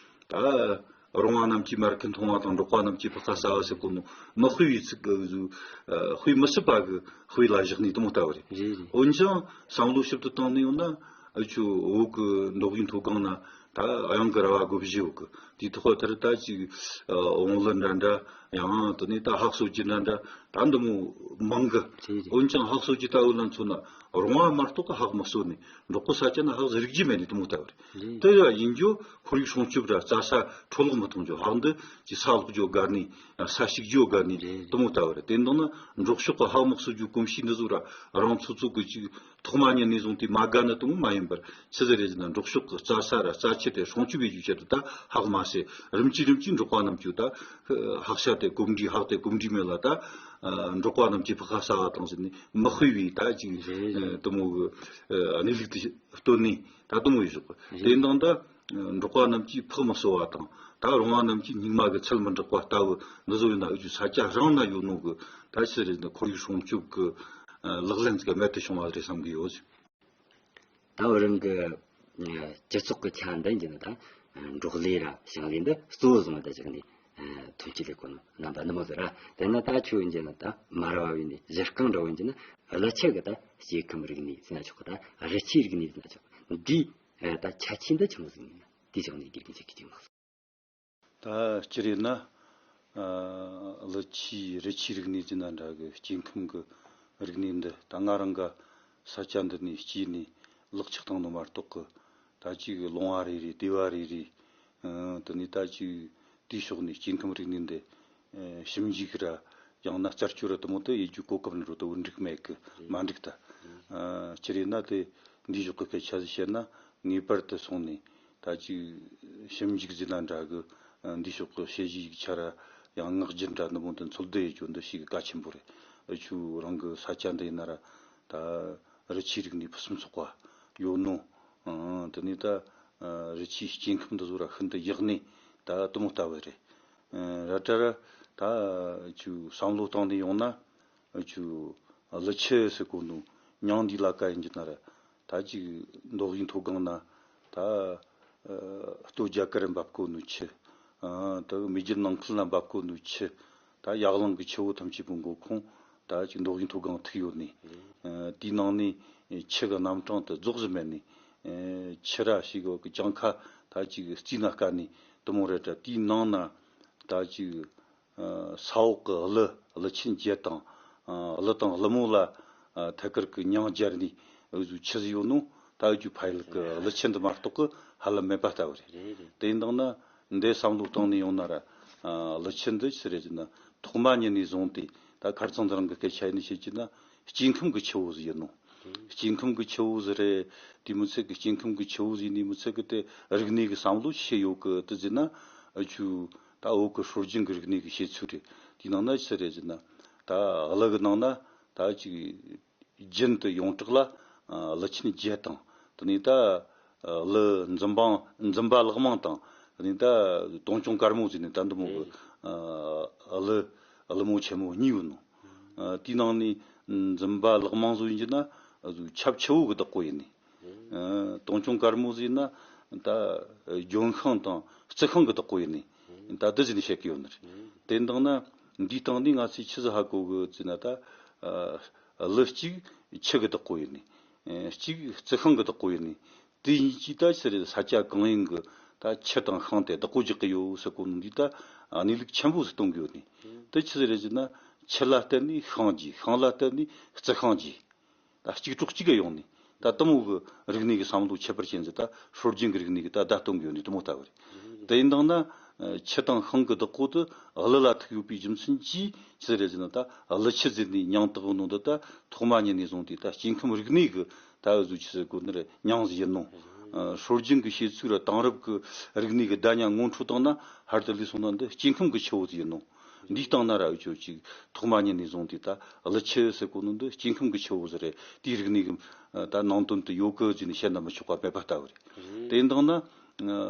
ད་རོང་བ་རྣམས་ཀྱིས་མར་ཁུ་འཐུང་བ་དང་། འབྲོག་པ་རྣམས་ཀྱིས་ཕག་ཁ་ཟ་བ་ཟེར་གོ་ནོ་མི་དཔེ་བའི་ཚིག་གི་བཟོ། དཔེ་མི་སྲིད་པ་གི་དཔེ་ལ་བཞག་ནས་དེ་མོ་ལྟ་བུ་རེད། རེད་རེད། འོན་ཀྱང་བསམ་བློ་ཞིབ་ཏུ་བཏང་ནས་ཡོང་ན། འུ་ཆོ་བོད་ཀྱི་མདོ་དབུས་མཐོ་སྒང་ན་ད། ད་གཡང་གི་ར་བ་དགོ་བཞི་ཡོད་གི། དེའི་ཐོག་ལ་ད་ཅིག་བོང་ལུ་འདྲ་འདྲ། ཡང་དེ་ནས་ད་ཧག་གསོ་རྒྱུ་འདྲ་འདྲ། ད་འདི་མོ་མང་གི། རེད་རེད། འོན་ཀྱང་ཧག་གསོ་རྒྱུ་ལྟ་བུ་ལ་མཚོན་ན་རོང་བ་མ་གཏོགས་ཀྱི་ཧག་མི་གསོ་ནས། འབྲོག་གི་ས་ཆ་ན་ཧག་ཟིག་རིག་རྒྱུ་མེད་ནས་དེ་མོ་ལྟ་བུ་རེད། རེད། དེ་ཡང་ཡིན་རྒྱུ་ཁོར་ཡུག་སྲུང་སྐྱོབ་ར་རྩྭ་ས་འཕྲོ་བརླག་མི་གཏོང་རྒྱུ། ཧག་འདི་ཅིག་ས་སློག་རྒྱུ་དགའ་ནི། ས་ཞིག་རྒྱུ་དགའ་ནི། རེད་རེད། དེ་མོ་ལྟ་བུ་རེད། དེ་འདང་ན་འབྲོག་ཕྱོགས་ཀྱི་ཧག་མི་གསོ་རྒྱུ་གོམས་གཤིས་འདི་ཚོ་ར་རང་ཚོ་ཚོ་གི་ཅིག་ཐོག་མ་ཉིད་ནས་བཟུང་སྟེ་མ་དགའ་ནི་དེ་མོ་མ་ཡིན་པར། ཆི་ཟིག་རེད་ཟེར་ན་འབྲོག་ཕྱོགས་ཀྱི་རྩྭ་ས་ར་རྩྭ་ཆུ་དེ་སྲུང་སྐྱོབ་བྱེད་རྒྱུའི་ཆེད་དུ་ད་ཧག་མ་ཟད་རིམ་གྱིས་རིམ་གྱིས་འབྲོག་པ་རྣམས་ཀྱིས་ད་ཧག་ཤ་དེ་གོམས་འདྲིས། ཧག་དེ་གོམས་འདྲིས་མེད་ལ་ད་འབྲོག་པ་རྣམས་ཀྱིས་ཕག་ཁ་ཟ་བ་དང་ཟེར་ནས་མི་དཔེ་བའི་ད་ཅིག་རེད་རེད། དེ་མོ་གི་གནས་ལུགས་དེ་སྟོན་ནས་ད་དེ་མོ་ཡོད་ཞོག། རེད། དེ་འདང་ད་འབྲོག་པ་རྣམས་ཀྱིས་ཕག་མི་གསོ་བ་དང་། ད་རོང་བ་རྣམས་ཀྱིས་སྙིགས་མ་གི་ཚལ་མི་འདྲག་པ་ལྟ་བུ་འདི་ཚོ་ཡིན་ན་འུ་ཆོའི་ས་ཆ་རང་ན་ཡོད་ནོ་གི། ད་ཆི་རེད་ན་ཁོར་ཡུག་སྲུང་སྐྱོབ་གི་ལག་ལེན་ཟིག་རྨད་དུ་བྱུང་བ་རེད་བསམ་གི་ཡོད། ད་བུ་རང་གི་སྤྱི་ཚོགས་ཀྱི་ཆ་འདི་ཡིན་ན་ད་འབྲོག་ལས་ར་ཞིང་ལས་འདི་གཙོ་བོ་བཟུང་བ་ད་ཅིག་ནས་ཐོན་སྐྱེད་ལས་ཁུངས་རྣམ་པ་ནི་མོ་ཟེར་ར། དེ་ན་ད་ཆུ་ཡིན་གྱི་ན་ད་མར་བ་བས་ནས་གཞི་རྐང་འདྲ་བོ་ཡིན་གྱི་ན་ཀླུ་ཆུ་གི་ད་སྐྱེ་ཁམས་རིག་གནས་ཟེར་ན་ཆོག་གི། ད་རི་ཆུའི་རིག་གནས་ཟེར་ན་ཆོག་གི། འདིའི་ད་ཁྱད་ཆོས་འདི་ཆི་མོ་ཟིག་ཡིན་ན་དེའི་ཕྱོགས་ནས་དགེ་རྒན་ཅིག་གིས་ཅིག་གནང་སོང་། ད་སྤྱིར་ཡིན་ན་ཀླུ་ཆུའི་རི་ཆུའི་རིག་གནས་ཟེར་ན་འདྲ་གི། སྐྱེ་ཁམས་གི་རིག་གནས་འདི་ད་ང་རང་ག་ས་ཆ་འདི་ནས་སྐྱེས་ནས་ལག་ཆགས་བཏང་ནོ་མ་གཏོགས་གི། ད་ཅིག་ལུང་བ་རེ་རེ་སྡེ་བ་རེ་རེ་ཨ་དེ་ནས་ད་ཅིག་དེའི་ཕྱོགས་ནས་སྐྱེ་ཁམས་རིག་གནས་འདི་ཨ་ཞིབ་འཇུག་ར་ཡང་ན་རྩད་གཅོད་ར་དེ་མོ་དེ་ཡེད་རྒྱུའི་གོ་སྐབས་འདྲ་བོ་དེ་འགྲིག་མེད་གི། མ་འགྲིག་ད། ཨ་སྤྱིར་ཡིན་ན་དེ་འདིའི་ཕྱོགས་གི་སྐད་ཆ་ཟིག་བཤད་ན་ངེས་པར་དུ་སོང་ནས་ད་ཅིག་ཞིབ་འཇུག་ཟེར་ན་འདྲ་གི། ཨ་འདིའི་ཕྱོགས་གི་དཔྱད་གཞིའི་ཡིག་ཆ་ར་ཡང་ངག་རྒྱུན་ར་འདི་མོ་དེ་འཚོལ་བསྡུ་ཡེད་རྒྱུ་འདི་ཞེ་གི་གལ་ཆེན་པོ་རེད། འུ་ཆོ་རང་གི་ས་ཆ་འདི་ཡིན་ན་ར་ད་རི་ཆུའི་རིག་གནས་ཕུན་སུམ་ཚོགས་པ་ཡོད་ནོ། ཨང་དེ་ནས་ད་ཨ་རི་ཆུའི་སྐྱེ་ཁམས་འདི་ཚོ་ར་ཤིན་ཏུ་ཡག་ནི་ད་དེ་མོ་ལྟ་བུ་རེད། ཨ་ར་ད་ར་ད་ཆུ་བསམ་བློ་བཏང་ནས་ཡོང་ན་ཆུ་ཀླུ་ཆུ་ཟེར་གོ་ནོ་མྱིང་འདི་ལ་ཀ་ཡིན་གྱི་ན་ར། ད་ཅིག་མདོ་དབུས་མཐོ་སྒང་ན་ད་ཨ་སྟོད་རྒྱ་གར་འབབ་གོ་ནོ་ཆུ། ཨ་ད་མེས་རྒྱལ་ནང་ཁུལ་ན་འབབ་གོ་ནོ་ཆུ། ད་ཡར་གླིང་གི་ཆུ་བོ་ཐམས་ཅད་པོ་མགོ་ཁུངས་ད་ཅིག་མདོ་དབུས་མཐོ་སྒང་ཐུག་ཡོད་ནི། ཨ་དེའི་ནང་ནས་ཆུ་གི་རྣམ་གྲངས་དེ་རྫོགས་བཞིན་མེད་ནི། ཨ་ཆུ་ར་ཞིག་གི་གྱང་ཁ་ད་ཅིག་རྩིས་ན་དཀའ་ནི་དེ་མོ་རེད་དྲ། དེའི་ནང་ན་ད་ཅིག་ཨ་ས་འོག་གི་ཀླུ་ཀླུ་ཆུ་འབྱེད་དང་། ཨ་ཀླུ་དང་ཀླུ་མོ་ལ་ཨ་ཐད་ཀར་གི་མྱིང་སྦྱར་ནི་འུ་ཚོའི་ཆུ་ཟིག་ཡོད་ནོ། ད་འུ་ཚོའི་ཕ་ཡུལ་གི་ཀླུ་ཆུ་འདི་མ་གཏོགས་གི་ཧ་ལམ་མེད་པ་ལྟ་བུ་རེད། རེད་རེད། དེ་ཡིན་དང་ན་འདི་བསམ་བློ་བཏང་ནས་ཡོང་ན་ར། ཨ་ཀླུ་ཆུ་འདི་ཆི་རེད་ཟེར་ན་ཐོག་མ་ཉིད་ནས་བཟུང་སྟེ་ད་ཁ་རྩང་འདི་རང་གི་སྐད་ཆ་ཡིན་ནི་བཤད་ཀྱི་ན་སྐྱེ་ཁམས་གི་ཆུ་བོ་ཟིག་ཡིན་ནོ། སྐྱེ་ཁམས་གི་ཆུ་བོ་ཟིག་རེད། དེ་མི་ཚད་གི་སྐྱེ་ཁམས་གི་ཆུ་བོ་ཟིག་ནི་མི་ཚད་གི་དེ་རིག་གནས་གི་བསམ་བློ་ཆི་ཡོད་གི་དེ་ཟེར་ན། འུ་ཆོ་ད་བོད་གི་སྲོལ་རྒྱུན་གི་རིག་གནས་གི་བཤད་ཚུལ་རེད། དེའི་ནང་ན་ཆི་རེད་ཟེར་ན་ད་ཀླུ་གི་ནང་ན་ད་ཅིག་རྒྱུན་དུ་ཡོངས་གྲགས་ལ་ཨ་ཀླུ་ཆུ་འབྱེད་དང་། དེ་ནས་ད་ཨ་ཀླུ་འཛུམ་པ་འཛུམ་པ་ལག་མང་དང་། དེ་ནས་ད་དུང་སྐྱོང་དཀར་མོ་ཟེར་ནས་ད་འདི་མོ་གི་ཨ་ཀླུ་ཀླུ་མོ་ཆེན་མོ་གཉིས་ཡོད་ནོ། ཨ་དེའི་ནང་ནས་འཛུམ་པ་ལག་མང་ཟོ་ཡིན་གྱི་ན་ཨ་ཆབ་ཆུ་བོ་གི་བདག་པོ་ཡིན་ནི། ཨ་དུང་སྐྱོང་དཀར་མོ་ཟེར་ན་ད་ལྗོན་ཤིང་དང་རྩི་ཤིང་གི་བདག་པོ་ཡིན་ནི། ད་འདི་ཟེར་ནས་བཤད་གི་ཡོད་ནི་རེད། དེ་འདང་ན་འདིའི་སྟེང་ནས་ང་ཚོས་ཆི་ཟིག་ཧ་གོ་གི་ཟེར་ན་ད་ཨ་ཀླུ་གཅིག་ཆུ་གི་བདག་པོ་ཡིན་ནི། ཨ་གཅིག་རྩི་ཤིང་གི་བདག་པོ་ཡིན་ནི། དེ་གཉིས་ཀྱིས་ད་ཆི་རེད་ས་ཆ་གང་ཡིན་གི་ད་ཆུ་དང་ཤིང་དེ་བདག་པོ་རྒྱག་གི་ཡོད་ཟེར་གོ་ནོ་འདི་ད་གནས་ལུགས་ཆེན་པོ་ཟིག་སྟོན་གི་ཡོད་ནི། དེ་ཆི་ཟིག་རེད་ཟེར་ན་ཆུ་ལ་བརྟེན་ནས་ཤིང་རྒྱས། ཤིང་ལ་བརྟེན་ནས་རྩི་ཤིང་རྒྱས། ད་གཅིག་གྲོགས་གཅིག་ག་ཡོང་ནས་ད་དེ་མོ་གི་རིག་གནས་ཀྱི་བསམ་བློ་ཁྱད་པར་ཅན་ཟིག་ད་སྲོལ་རྒྱུན་གྱི་རིག་གནས་ཀྱི་ད་བརྡ་སྟོན་གི་ཡོད་ནི་དེ་མོ་ལྟ་བུ་རེད། དེ་ཡིན་དང་ན་ཆུ་དང་ཤིང་གི་བདག་པོ་དེ་ཀླུ་ལ་ཐུག་ཡོད་པའི་རྒྱུ་མཚན་གྱིས་ཆི་ཟིག་རེད་ཟེར་ན་ད་ཀླུ་ཆུ་ཟེར་ནས་མྱིང་བཏགས་ནོ་འདི་ད་ཐོག་མ་ཉིད་ནས་བཟུང་སྟེ་ད་སྐྱེ་ཁམས་རིག་གནས་ཀྱི་ད་འུ་ཚོ་ཆི་ཟེར་དགོས་ནི་རེད། མྱིང་ཟིག་ཡིན་ནོ། ཨ་སྲོལ་རྒྱུན་གྱི་བཤད་ཚུལ་ར་དེང་རབས་ཀྱི་རིག་གནས་ཀྱི་བརྡ་ཉ་ངོ་འཕྲོད་བཏང་ན་ཧར་དུ་ལུས་སོང་ན་འདི་སྐྱེ་ཁམས་ཀྱི་ཆུ་བོ་ཟིག་ཡིན་ནོ། འདིའི་སྟེང་ན་ར་འུ་ཆོ་ཅིག་ཐོག་མ་ཉིད་ནས་བཟུང་སྟེ་ད་ཀླུ་ཆུ་ཟེར་གོ་ནོ་འདི་སྐྱེ་ཁམས་ཀྱི་ཆུ་བོ་ཟིག་རེད། དེའི་རིག་གནས་ཀྱི་ད་ནང་དོན་དུ་ཡོད་གི་ཟེར་ནས་བཤད་ན་མི་ཆོག་པ་མེད་པ་ལྟ་བུ་རེད། དེ་ཡིན་དང་ན་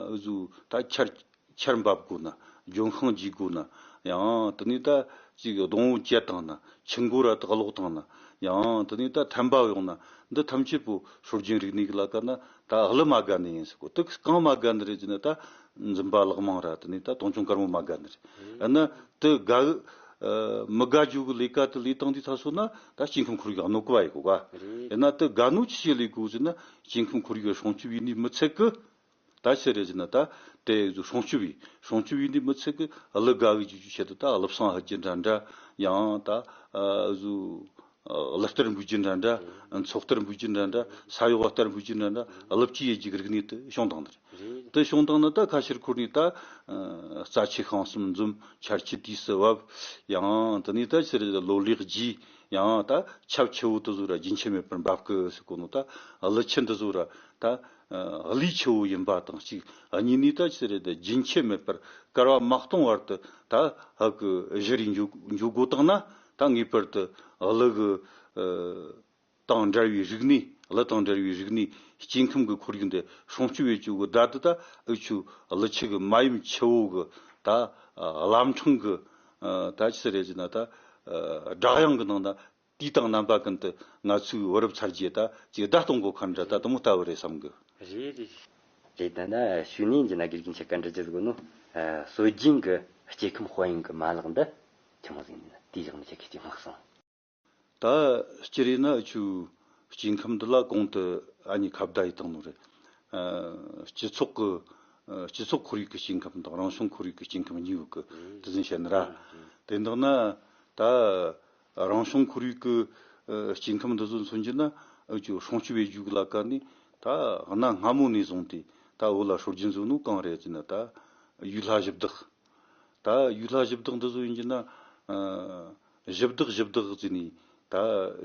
འུ་ཚོ་ད་ཆར་ཆར་འབབ་དགོས་ན། ལྗོན་ཤིང་རྒྱས་དགོས་ན། ཡང་དེ་ནས་ད་ཅིག་སྡོང་བོ་བཅད་བཏང་ན། ཆུ་མགོ་ར་ད་ལོག་བཏང་ན། ཡང་དེ་ནས་ད་ཐན་པ་ཡོང་ན། འདི་ཐམས་ཅད་པོ་སྲོལ་རྒྱུན་རིག་གནས་ཀྱི་ལ་ཀ་ན་ད་ཀླུ་མ་དགའ་ནི་ཡིན་ཟེར་གོ། དེ་གང་མ་དགའ་ནི་རེད་ཟེར་ན་ད་འཛུམ་པ་ལག་མང་ར་དེ་ནས་ད་དུང་སྐྱོང་དཀར་མོ་མ་དགའ་ནི་རེད། ཨ་ན་དེ་དགའ་གི་ཨ་མི་དགའ་རྒྱུ་གི་ལས་ཀ་དེ་ལས་བཏང་དུས་ད་སོ་ན་ད་སྐྱེ་ཁམས་ཁོར་ཡུག་གནོད་གི་བ་ཡི་གོ་ག། ཨ་ན་དེ་དགའ་ནོ་ཅི་བྱེད་ལས་གོ་ཟེར་ན་སྐྱེ་ཁམས་ཁོར་ཡུག་སྲུང་སྐྱོབ་ཡིན་ནི་མི་ཚད་གི། ད་ཆི་རེད་ཟེར་ན་ད་དེ་སྲུང་སྐྱོབ་བྱས། སྲུང་སྐྱོབ་བྱས་འདི་མི་ཚད་གི་གླུ་དགའ་གི་རྒྱུ་རྒྱུ་ཆེད་དུ་ད་གླུ་བསང་ཧ་རྒྱུ་འདྲ་འདྲ། ཡང་ད་ཨ་གཟུ་གླུ་གཏར་འབུལ་རྒྱུ་འདྲ་འདྲ། ཚོགས་གཏར་འབུལ་རྒྱུ་འདྲ་འདྲ། ས་ཡོག་གཏར་འབུལ་རྒྱུ་འདྲ་འདྲ། གླུ་བཅས་ཡེ་རྒྱུ་གི་རིག་གནས་དེ་བྱུང་བཏང་ནི་རེད། དེ་བྱུང་བཏང་ནི་ད་ཁ་ཤས་ཁུར་ནས་ད་ཨ་རྩ་ཆེ་ཤིང་གསུམ་འཛོམས། ཆར་ཆུ་དུས་སུ་བབས། ཡང་དེ་ནས་ད་ཆི་རེད་ལོ་ལེགས་རྒྱས། ཡང་ད་ཆབ་ཆུ་བོ་དེ་ཚོ་ར་རྒྱུན་ཆད་མེད་པར་འབབ་གི་ཟེར་གོ་ནོ། ད་གླུ་ཆུ་འདི་ཚོ་ར་ད་ཨ་གླུའི་ཆུ་བོ་ཡིན་པ་དང་གཅིག། གཉིས་ནས་ད་ཆི་རེད་རྒྱུན་ཆད་མེད་པར་བསྐལ་བ་མ་སྟོང་བར་དུ་ད་ཧ་གི་བཞུར་རེ་འགྱོ་འགྱོ་དགོས་བཏང་ན། ད་ངེས་པར་དུ་གླུ་གི་ཨ་དང་འབྲེལ་བའི་རིག་གནས། གླུ་དང་འབྲེལ་བའི་རིག་གནས། སྐྱེ་ཁམས་ཀྱི་ཁོར་ཡུག་འདི་སྲུང་སྐྱོབ་བྱེད་རྒྱུ་གི་བརྡ་དེ་ད་འུ་ཆོའི་གླུ་ཆུ་གི་མ་ཡུམ་ཆུ་བོ་གི་ད་ཨ་བླ་འཕྲང་གི་ཨ་ད་ཆི་རེད་ཟེར་ན་ད་ཨ་སྒྲ་དབྱངས་ཀྱི་ནང་ན་དུས་དང་རྣམ་པ་ཀུན་ཏུ་ང་ཚོའི་བུ་རབས་ཚ་རྒྱུད་ད་ཅིག་བརྡ་གཏོང་དགོས་ཁ་འདྲ་ད་དེ་མོ་ལྟ་བུ་རེད་བསམ་གི། རེད་རེད་རེད། ད་ན་ཞུ་ནས་ཀྱི་ན་དགེ་རྒན་ཆེ་ག་འདྲ་ཅི་ཟིག་ནོ། སྲོལ་རྒྱུན་གྱི་སྐྱེ་ཁམས་དཔལ་ཡོན་གྱི་མ་ལག་འདི་ཆི་མོ་ཟིག་ཡིན་ན་དེའི་གཞུག་ནས་ཁྱེད་ཀྱིས་ཅིག་མ་གསུངས། ད་སྤྱིར་ཡིན་ན་འུ་ཆོའི་སྐྱེ་ཁམས་འདི་ལ་གོང་དུ་ཨ་ནི་ཁ་བརྡ་ཡེ་བཏང་ནོ་རེད། ཨ་སྤྱི་ཚོགས་ཀྱི་ཨ་སྤྱི་ཚོགས་ཁོར་ཡུག་གི་སྐྱེ་ཁམས་དང་རང་བྱུང་ཁོར་ཡུག་གི་སྐྱེ་ཁམས་གཉིས་ཡོད་གི། དེ་ཟིན་བཤད་ན་ར། དེ་འདྲ་ན་ད་རང་བྱུང་ཁོར་ཡུག་གི་ཨ་སྐྱེ་ཁམས་འདི་ཚོ་མཚོན་རྒྱུ་ན་འུ་ཆོ་སྲུང་སྐྱོབ་བྱེད་རྒྱུ་གི་ལ་ཀ་ནི་ད་གནའ་སྔ་མོ་ནས་བཟུང་སྟེ་ད་བོད་ལ་སྲོལ་རྒྱུན་བཟོ་ནོ་གང་རེད་ཟེར་ན་ད་ཡུལ་ལྷ་གཞི་བདག་ད་ཡུལ་ལྷ་གཞི་བདག་འདི་ཚོ་ཡིན་གྱི་ན། ཨ་གཞི་བདག་གཞི་བདག་ཟེར་ནས་ད་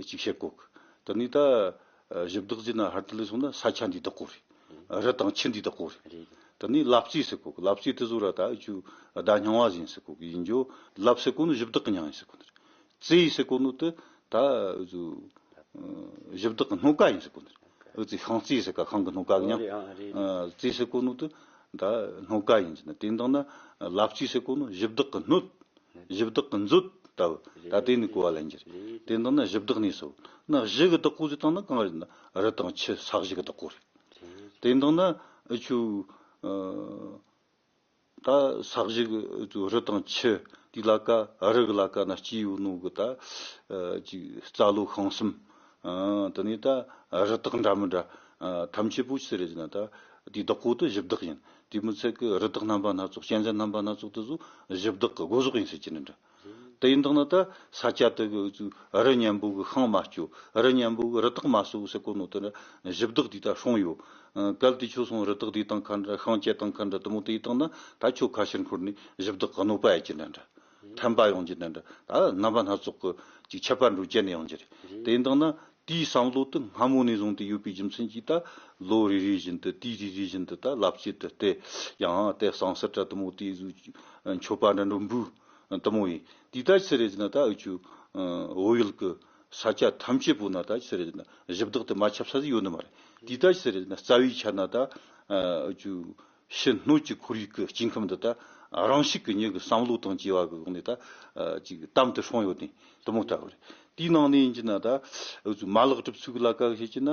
ཅིག་བཤད་གོ་གི། དེ་ནས་ད་ཨ་གཞི་བདག་ཟེར་ན་ཧར་དུ་ལས་སོང་ན་ས་ཆ་འདི་བདག་པོ་རེད། རི་དང་ཆུ་འདི་བདག་པོ་རེད། རེད། དེ་ནས་ལབ་རྩེ་ཟེར་གོ་གི། ལབ་རྩེ་དེ་ཚོ་ར་ད་ཨུ་ཆོའི་ཟླ་སྙིང་བ་ཟེར་ཟེར་གོ་གི་ཡིན་རྒྱུ། ལབ་ཟེར་གོ་ནོ་གཞི་བདག་གི་མྱིང་ཡིན་ཟེར་གོ་ནི་རེད། རྩེ་ཟེར་གོ་ནོ་དེ་ད་ཨུ་ཆོ་ཨ་གཞི་བདག་གི་སྣོད་ཀ་ཡིན་ཟེར་གོ་ནི་རེད། ཨུ་ཆོས་ཤིང་རྩེ་ཟེར་ག་ཤིང་གི་སྣོད་ཀ་གི་མྱིང་། ཨོ་རེད། ཨ་རེད། ཨ་རྩེ་ཟེར་གོ་ནོ་དེ་ད་སྣོད་ཀ་ཡིན་ཟེར་ན། དེ་འདང་ན་ལབ་རྩེ་ཟེར་གོ་ནོ་གཞི་བདག་གི་སྣོད། གཞི་བདག་གི་མཛོད་ལྟ་བུ། ད་དེ་ནི་གོ་བ་ལེན་རྒྱུ་རེད། དེ་འདང་ན་གཞི་བདག་ནས་སོ་ན་གཞི་གི་བདག་པོ་ཟེར་བཏང་ན་གང་རེད་ན་རི་དང་ཆུ་ས་གཞི་གི་བདག་པོ་རེད། དེ་འདང་ན་ཨུ་ཆོའི་ཨ་ད་ས་གཞི་གི་རི་དང་ཆུ་དེའི་ལ་ཀ་རི་གི་ལ་ཀ་ན་སྐྱེས་ཡོད་ནོ་གི་ད་ཨ་ཅིག་རྩྭ་ལོ་ཤིང་གསུམ། ཨ་དེ་ནས་ད་རི་དྭགས་འདྲ་མི་འདྲ་ཨ་ཐམས་ཅད་པོ་ཆི་རེད་ཟེར་ན་ད་དེའི་བདག་པོ་དེ་གཞི་བདག་ཡིན། དེ་མི་ཚད་གི་རི་དྭགས་རྣམ་པ་སྣ་ཚོགས་གཅན་གཟན་རྣམ་པ་སྣ་ཚོགས་དེ་ཚོ་གཞི་བདག་གི་སྒོ་ཟོག་ཡིན་ཟེར་གྱི་ནི་འདྲ། དེ་ཡིན་དང་ན་ད་ས་ཆ་དེ་གི་རི་མཉམ་པོ་གི་ཤིང་མ་སྐྱོ། རི་མཉམ་པོ་གི་རི་དྭགས་མ་སོ་ཟེར་གོ་ནོ་དེ་ནི་གཞི་བདག་དེ་ད་སྲུང་ཡོད། ཨ་གལ་ཏེ་ཁྱོད་སོང་རི་དྭགས་དེ་དང་ཁ་འདྲ་ཤིང་སྐྱེ་དང་ཁ་འདྲ་དེ་མོ་དེ་ཡིན་དང་ན་ད་ཁྱོད་ཁ་ཕྱིར་འཁོར་ནས་གཞི་བདག་གི་གནོད་པ་ཡེ་གྱི་འདྲ་འདྲ། ཐན་པ་ཡོང་རྒྱུ་འདྲ་འདྲ། ད་རྣམ་པ་སྣ་ཚོགས་ཀྱི་ཅིག་ཆད་པ་འགྲོ་རྒྱུ་ནས་ཡོང་རྒྱུ་རེད། དེ་ཡིན་དང་ན་དེའི་བསམ་བློ་དེ་སྔ་མོ་ནས་བཟུང་སྟེ་ཡོད་པའི་རྒྱུ་མཚན་གྱིས་ད་ལོ་རེ་རེ་བཞིན་དུ་དུས་རེ་རེ་བཞིན་དུ་ད་ལབ་རྩེ་དེ་བལྟས། ཡང་དེ་ཟངས་གསེར་དྲ་དེ་མོ་དེ་ཟུག་མཆོད་པ་འདྲ་འགྲོ་འབུལ་དེ་མོ་ཡིན། དེ་ད་ཆི་རེད་ཟེར་ན་ད་འུ་ཆོའི་བོད་ཡུལ་གྱི་ས་ཆ་ཐམས་ཅད་པོ་ན་ད་ཆི་རེད་ཟེར་ན་གཞི་བདག་དེ་མ་ཁྱབ་ས་ཟིག་ཡོད་ནི་མ་རེད། དེ་ད་ཆི་རེད་ཟེར་ན་རྩ་བའི་ཆ་ན་ད་འུ་ཆོའི་ཕྱི་སྣོད་ཀྱི་ཁོར་ཡུག་གི་སྐྱེ་ཁམས་འདི་ད་རང་ཤུགས་ཀྱིས་མྱི་གི་བསམ་བློ་དང་བཅས་པ་གི་སྒོ་ནས་ད་ཅིག་དམ་དུ་སྲུང་ཡོད་ནི་དེ་མོ་ལྟ་བུ་རེད། དེའི་ནང་ནས་ཡིན་གྱི་ན་ད་འུ་ཚོའི་མ་ལག་གྲུབ་ཚུལ་གྱི་ལ་ཀ་བཤད་ཀྱི་ན་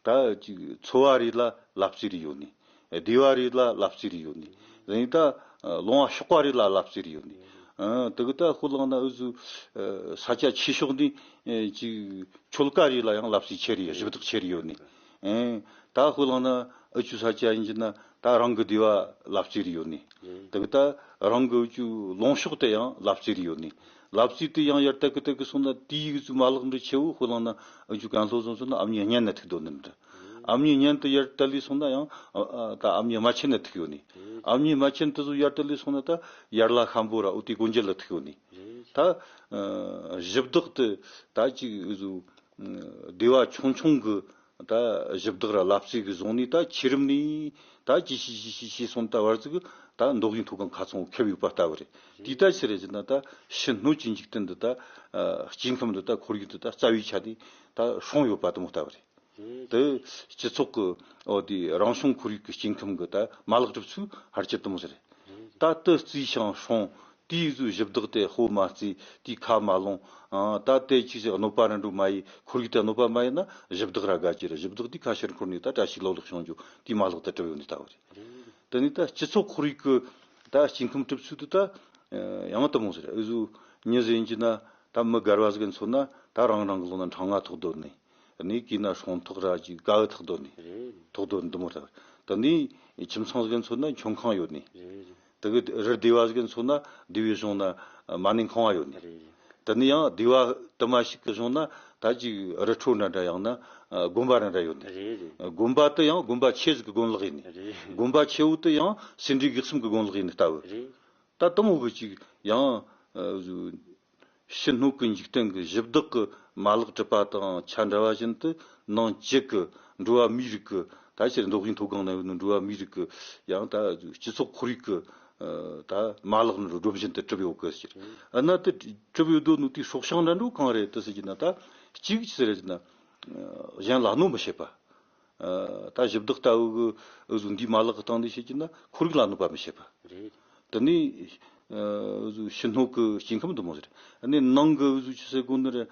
ད་ཅིག་འཚོ་བ་རེ་ལ་ལབ་རྩེ་རེ་ཡོད་ནི། སྡེ་བ་རེ་ལ་ལབ་རྩེ་རེ་ཡོད་ནི། རེད་ད་ལུང་བ་གཤོག་པ་རེ་ལ་ལབ་རྩེ་རེ་ཡོད་ནི། ཨ་དེ་གི་ད་ཁོ་ལངས་ན་འུ་ཚོའི་ས་ཆ་ཆེ་ཤོས་ནི་ཅིག་ཆོལ་ཁ་རེ་ལ་ཡང་ལབ་རྩེ་ཆེ་རེ་ཡོད། གཞི་བདག་ཆེ་རེ་ཡོད་ནི། ཨེ། ད་ཁོ་ལངས་ན་འུ་ཆོའི་ས་ཆ་ཡིན་གྱི་ན་ད་རང་གི་སྡེ་བ་ལབ་རྩེ་རེ་ཡོད་ནི། དེ་གི་ད་རང་གི་འུ་ཆོའི་ལུང་གཤོག་དེ་ཡང་ལབ་རྩེ་རེ་ཡོད་ནི། ལབ་རྩེ་དེ་ཡང་ཡར་ལྟ་གི་ལྟ་གི་སོང་ན་དེའི་འུ་ཚོའི་མ་ལག་འདྲ་ཆེ་བོ་ཁོ་ལངས་ན་འུ་ཆོ་གན་ལྷོ་སོང་སོང་ན་ཨ་མྱེས་གཉན་ན་ཐུག་དོ་ནི་འདྲ། ཨ་མྱེས་གཉན་དུ་ཡར་ལྟ་ལས་སོང་ན་ཡང་ཨ་ད་ཨ་མྱེས་རྨ་ཆེན་ན་ཐུག་ཡོད་ནི། ཨ་མྱེས་རྨ་ཆེན་དེ་ཚོ་ཡར་ལྟ་ལས་སོང་ན་ད་ཡར་ལ་ཤམ་བུ་ར་ཨོ་ཏི་གོན་རྒྱལ་ལ་ཐུག་ཡོད་ནི། ད་གཞི་བདག་དེ་ད་ཅིག་འུ་ཚོའི་སྡེ་བ་ཆུང་ཆུང་གི་ད་གཞི་བདག་ར་ལབ་རྩེ་གི་བཟུང་ནས་ད་ཆེ་རིམ་ནས་ད་ཅི་ཤི་ཤི་ཤི་ཤི་སོང་ད་བར་ཙིག་ད་མདོ་དབུས་མཐོ་སྒང་ཁ་ཚང་ཁེབས་ཡོད་པ་ལྟ་བུ་རེད། དེ་ད་ཆི་རེད་ཟེར་ན་ད་ཕྱི་སྣོད་ཀྱི་འཇིག་རྟེན་འདི་ད་སྐྱེ་ཁམས་འདི་ད་ཁོར་ཡུག་འདི་ད་རྩ་བའི་ཆ་ནས་ད་སྲུང་ཡོད་པ་དེ་མོ་ལྟ་བུ་རེད། དེ་སྤྱི་ཚོགས་ཀྱི་འོ་དེ་རང་བྱུང་ཁོར་ཡུག་གི་སྐྱེ་ཁམས་ཀྱི་ད་མ་ལག་གྲུབ་ཚུལ་ཧར་གྱི་དེ་མོ་ཟེར། ད་དེ་རྩིས་ཤིང་སྲུང་དེའི་གཟུགས་གཞི་བདག་དེ་ཧོ་མ་རྩིས་དེའི་ཁ་མ་ལོང་། ཨ་ད་དེ་ཅིག་ཟེར་གནོད་པ་ར་འགྲོ་མ་ཡི་ཁོར་ཡུག་དེ་གནོད་པ་མ་ཡི་ན་གཞི་བདག་ར་དགའ་ཀྱི་ར་གཞི་བདག་དེའི་ཁ་ཕྱིར་འཁོར་ནས་ད་བཀྲ་ཤིས་ལོ་ལེགས་བྱུང་རྒྱུ་དེའི་མ་ལག་དེ་གྲུབ་ཡོད་ནི་ལྟ་བུ་རེད། དེ་ནས་ད་སྤྱི་ཚོགས་ཁོར་ཡུག་གི་ད་སྐྱེ་ཁམས་གྲུབ་ཚུལ་དེ་ད་ཡང་དེ་མོ་ཟེར་འུ་ཟུ་མྱི་ཟེར་གྱི་ན་ད་མི་སྒེར་བ་ཟིག་གི་མཚོན་ན་ད་རང་རང་གི་ལོ་ན་འཕྲང་ང་ཐོག་སྡོད་ནས། གནས་གི་ན་སྲུང་ཐག་ར་ཅིག་དཀའ་བ་ཐག་དོན་ནི། རེད། ཐག་དོན་འདི་མོ་ཐག་ དེ་ནས་ཁྱིམ་ཚང་ཟིག་མཚོན་ན་མཆོད་ཁང་ཡོད་ནི། རེད་རེད། དེ་གི་རི་སྡེ་བ་ཟིག་མཚོན་ན་སྡེ་བའི་གཞུང་ན་མ་ཎི་ཁང་བ་ཡོད་ནི། རེད་རེད། དེ་ནས་ཡང་སྡེ་བ་དུ་མ་ཞིག་གི་གཞུང་ན་ད་ཅིག་རི་ཁྲོད་འདྲ་འདྲ་ཡང་ན་དགོན་པ་འདྲ་འདྲ་ཡོད་ནི། རེད་རེད། དགོན་པ་དེ་ཡང་དགོན་པ་ཆེ་ཟིག་གི་དགོན་ལག་ཡིན་ནི། རེད། དགོན་པ་ཆེ་བོ་དེ་ཡང་སེ་འབྲས་དགེ་གསུམ་གི་དགོན་ལག་ཡིན་ནི་ལྟ་བུ། རེད། ད་དེ་མོ་གི་ཅིག་ཡང་ཕྱི་སྣོད་ཀྱི་འཇིག་རྟེན་གྱི་གཞི་བདག་གི་མ་ལག་གྲུབ་པ་དང་ཆ་འདྲ་བ་བཞིན་དུ། ནང་བཅུད་ཀྱི་འགྲོ་བ་མིའི་རིགས་ཀྱི། ད་ཕྱིར་མདོ་དབུས་མཐོ་སྒང་ན་ཡོད་ནི་འགྲོ་བ་མིའི་རིགས་ཀྱི་ཡང་ད་སྤྱི་ཚོགས་ཁོར་ཡུག་གི་ད་མ་ལག་ནི་སྒྲོམ་བཞིན་དུ་གྲུབ་ཡོད་གི་ཟེར། ཨ་ན་དེ་གྲུབ་ཡོད་དོ་ནོ་དེའི་སྲོག་ཤིང་འདྲ་འགྲོ་གང་རེད་དེ་ཟེར་གྱི་ན། ད་གཅིག་ཅི་ཟེར་གྱི་ན། གཞན་ལ་གནོད་མི་བྱེད་པ། ད་གཞི་བདག་ལྟ་བུ་གི་འུ་ཟོ་འདིའི་མ་ལག་གི་སྟེང་ནས་བཤད་ཀྱི་ན་ཁོར་ཡུག་ལ་གནོད་པ་མི་བྱེད་པ། རེད། དེ་ནས་འུ་ཟོ་ཕྱི་སྣོད་ཀྱི་སྐྱེ་ཁམས་དེ་མོ་ཟེར། ཨ་ནི་ནང་གི་འུ་ཟོ་ཆི་ཟེར་དགོས་ནི་རེད།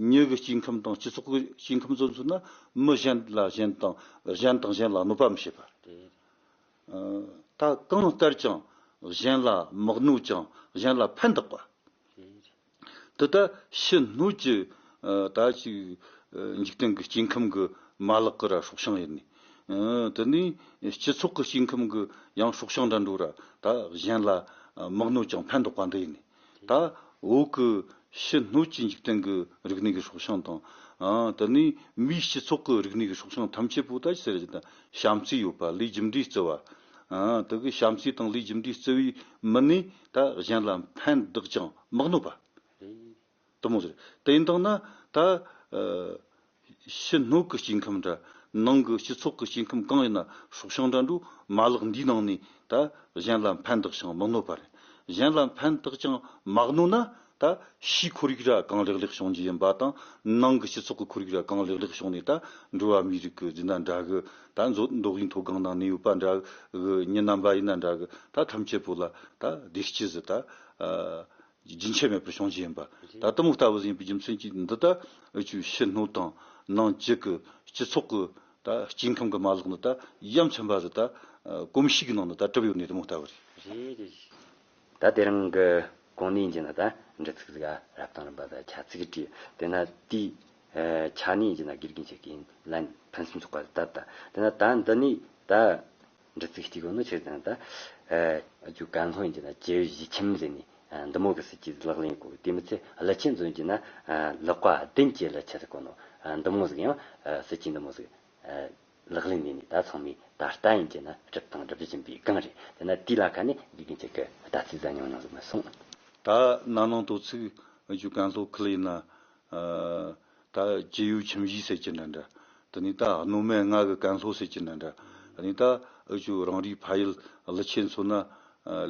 མྱི་གི་སྐྱེ་ཁམས་དང་སྤྱི་ཚོགས་ཀྱི་སྐྱེ་ཁམས་ཚོ་མཚོན་ན་མི་གཞན་ལ་གཞན་དང་གཞན་དང་གཞན་ལ་གནོད་པ་མི་བྱེད་པ། རེད། ད་གང་ལྟར་ཀྱང་གཞན་ལ་མི་གནོད་ཅིང་གཞན་ལ་ཕན་བདག་པ། རེད། དེ་ལྟར་ཕྱི་སྣོད་ཀྱི་ད་ཅིག་འཇིག་རྟེན་གྱི་སྐྱེ་ཁམས་ཀྱི་མ་ལག་གི་ར་སྲོག་ཤིང་ཡིན་ནི། དེ་ནས་སྤྱི་ཚོགས་ཀྱི་སྐྱེ་ཁམས་ཀྱི་ཡང་སྲོག་ཤིང་འདྲ་འགྲོ་ར་ད་གཞན་ལ་མི་གནོད་ཅིང་ཕན་འདོགས་པ་འདི་ཡིན་ནི། ད་འོག་གི་ཕྱི་སྣོད་ཀྱི་འཇིག་རྟེན་གྱི་རིག་གནས་ཀྱི་སྲོག་ཤིང་དང་། དེ་ནས་མིའི་སྤྱི་ཚོགས་ཀྱི་རིག་གནས་ཀྱི་སྲོག་ཤིང་ཐམས་ཅད་པོ་ད་ཅི་ཟེར་ཞེ་ན། བྱམས་བརྩེ་ཡོད་པ། ལས་རྒྱུ་འབྲས་བརྩི་བ། དེ་གི་བྱམས་བརྩེ་དང་ལས་རྒྱུ་འབྲས་བརྩི་བའི་མི་ནི་ད་གཞན་ལ་ཕན་བདག་ཅིང་མི་གནོད་པ། དེ་མོ་ཟེར། དེ་ཡིན་དང་ན་ད་ཕྱི་སྣོད་ཀྱི་སྐྱེ་ཁམས་འདྲ་ནང་གི་སྤྱི་ཚོགས་ཀྱི་སྐྱེ་ཁམས་གང་ཡིན་ན་སྲོག་ཤིང་འདྲ་འགྲོ་མ་ལག་འདིའི་ནང་ནས་ད་གཞན་ལ་ཕན་བདག་ཅིང་མི་གནོད་པ་རེད། གཞན་ལ་ཕན་བདག་ཅིང་མ་གནོད་ན་ད་ཕྱིའི་ཁོར་ཡུག་ར་གང་ལེགས་ལེགས་བྱུང་རྒྱུ་ཡིན་པ་དང་། ནང་གི་སྤྱི་ཚོགས་ཀྱི་ཁོར་ཡུག་ར་གང་ལེགས་ལེགས་བྱུང་ནས་ད་འགྲོ་བ་མིའི་རིགས་ཀྱི་རྫུན་ན་འདྲ་གི། ད་མདོ་དབུས་མཐོ་སྒང་ནང་ནས་ཡོད་པ་འདྲ་གི། མྱི་རྣམ་པ་ཡིན་ན་འདྲ་གི། ད་ཐམས་ཅད་པོ་ལ་ད་བདེ་སྐྱིད་ཟིག་ད་རྒྱུན་ཆད་མེད་པར་བྱུང་རྒྱུ་ཡིན་པ། ད་དེ་མོ་ལྟ་བུ་ཡིན་པའི་རྒྱུ་མཚན་གྱིས་འདི་ད་འུ་ཆོའི་ཕྱི་སྣོད་དང་ནང་བཅུད་ཀྱི་སྤྱི་ཚོགས་ཀྱི་ད་སྐྱེ་ཁམས་ཀྱི་མ་ལག་ནི་ད་ཡ་མཚན་པ་ཟིག་ད་གོམས་གཤིས་ཀྱི་ནང་ནས་ད་གྲུབ་ཡོད་ནི་དེ་མོ་ལྟ་བུ་རེད། རེད་རེད། ད་དེ་རིང་གི་གོང་ནས་ཡིན་གྱི་ན་ད་འདྲི་ཚིག་ཟིག་རབ་དང་རིམ་པ་ད་ཆ་ཚིག་བྲིས། དེ་ན་དེའི་ཆ་ནས་ཡིན་གྱི་ན་དགེ་རྒན་ཆེ་གིན་ལན་ཕུན་སུམ་ཚོགས་པ་ད་ད་དེ་ན་ད་འདི་ནས་ད་འདྲི་ཚིག་གཅིག་གོ་ནོ་ཆེ་ཟིན་ད་ཨ་ཅུ་ཀན་ལྷོ་ཡིན་གྱི་ན་བཅུ་བཞི་ཁྱིམ་ཟེར་ནས་འདི་མོ་གི་སྲིད་ཇུས་ལག་ལེན་གོ། དེ་མི་ཚེ་ཀླུ་ཆུ་འཛོམས་ཀྱི་ན་ལག་པ་བདུན་གྱི་ཀླུ་ཆུ་ཟེར་གོ་ནོ་འདི་མོ་ཟིག་ཡང་སྲིད་ཇུས་འདི་མོ་ཟིག་ལག་ལེན་ནས་ནི་ད་ཚང་མས་ད་ལྟ་ཡིན་གྱི་ན་སྒྲུབ་དང་སྒྲུབ་བཞིན་པའི་སྒང་རེད། དེ་ན་དེའི་ལ་ཁ་ནས་དགེ་རྒན་ཆེ་གི་ལྟ་ཚུལ་ཟ་ཉུང་ཉུང་ཟིག་མ་སོང་། ད་ན་ནིང་དོ་ཚིགས་ཨ་ཅུ་ཀན་ལྷོ་ཁུལ་ཡིན་ན། ད་ཇེ་ཡུ་ཁྱིམ་གཞིས་ཟེར་གྱི་འདྲ་འདྲ། དེ་ནས་ད་སྣོད་སྨན་ལྔ་གི་ཀན་ལྷོ་ཟེར་གྱི་འདྲ་འདྲ། དེ་ནས་ད་ཨ་ཅུ་རང་རེའི་ཕ་ཡུལ་ཀླུ་ཆུ་མཚོན་ན་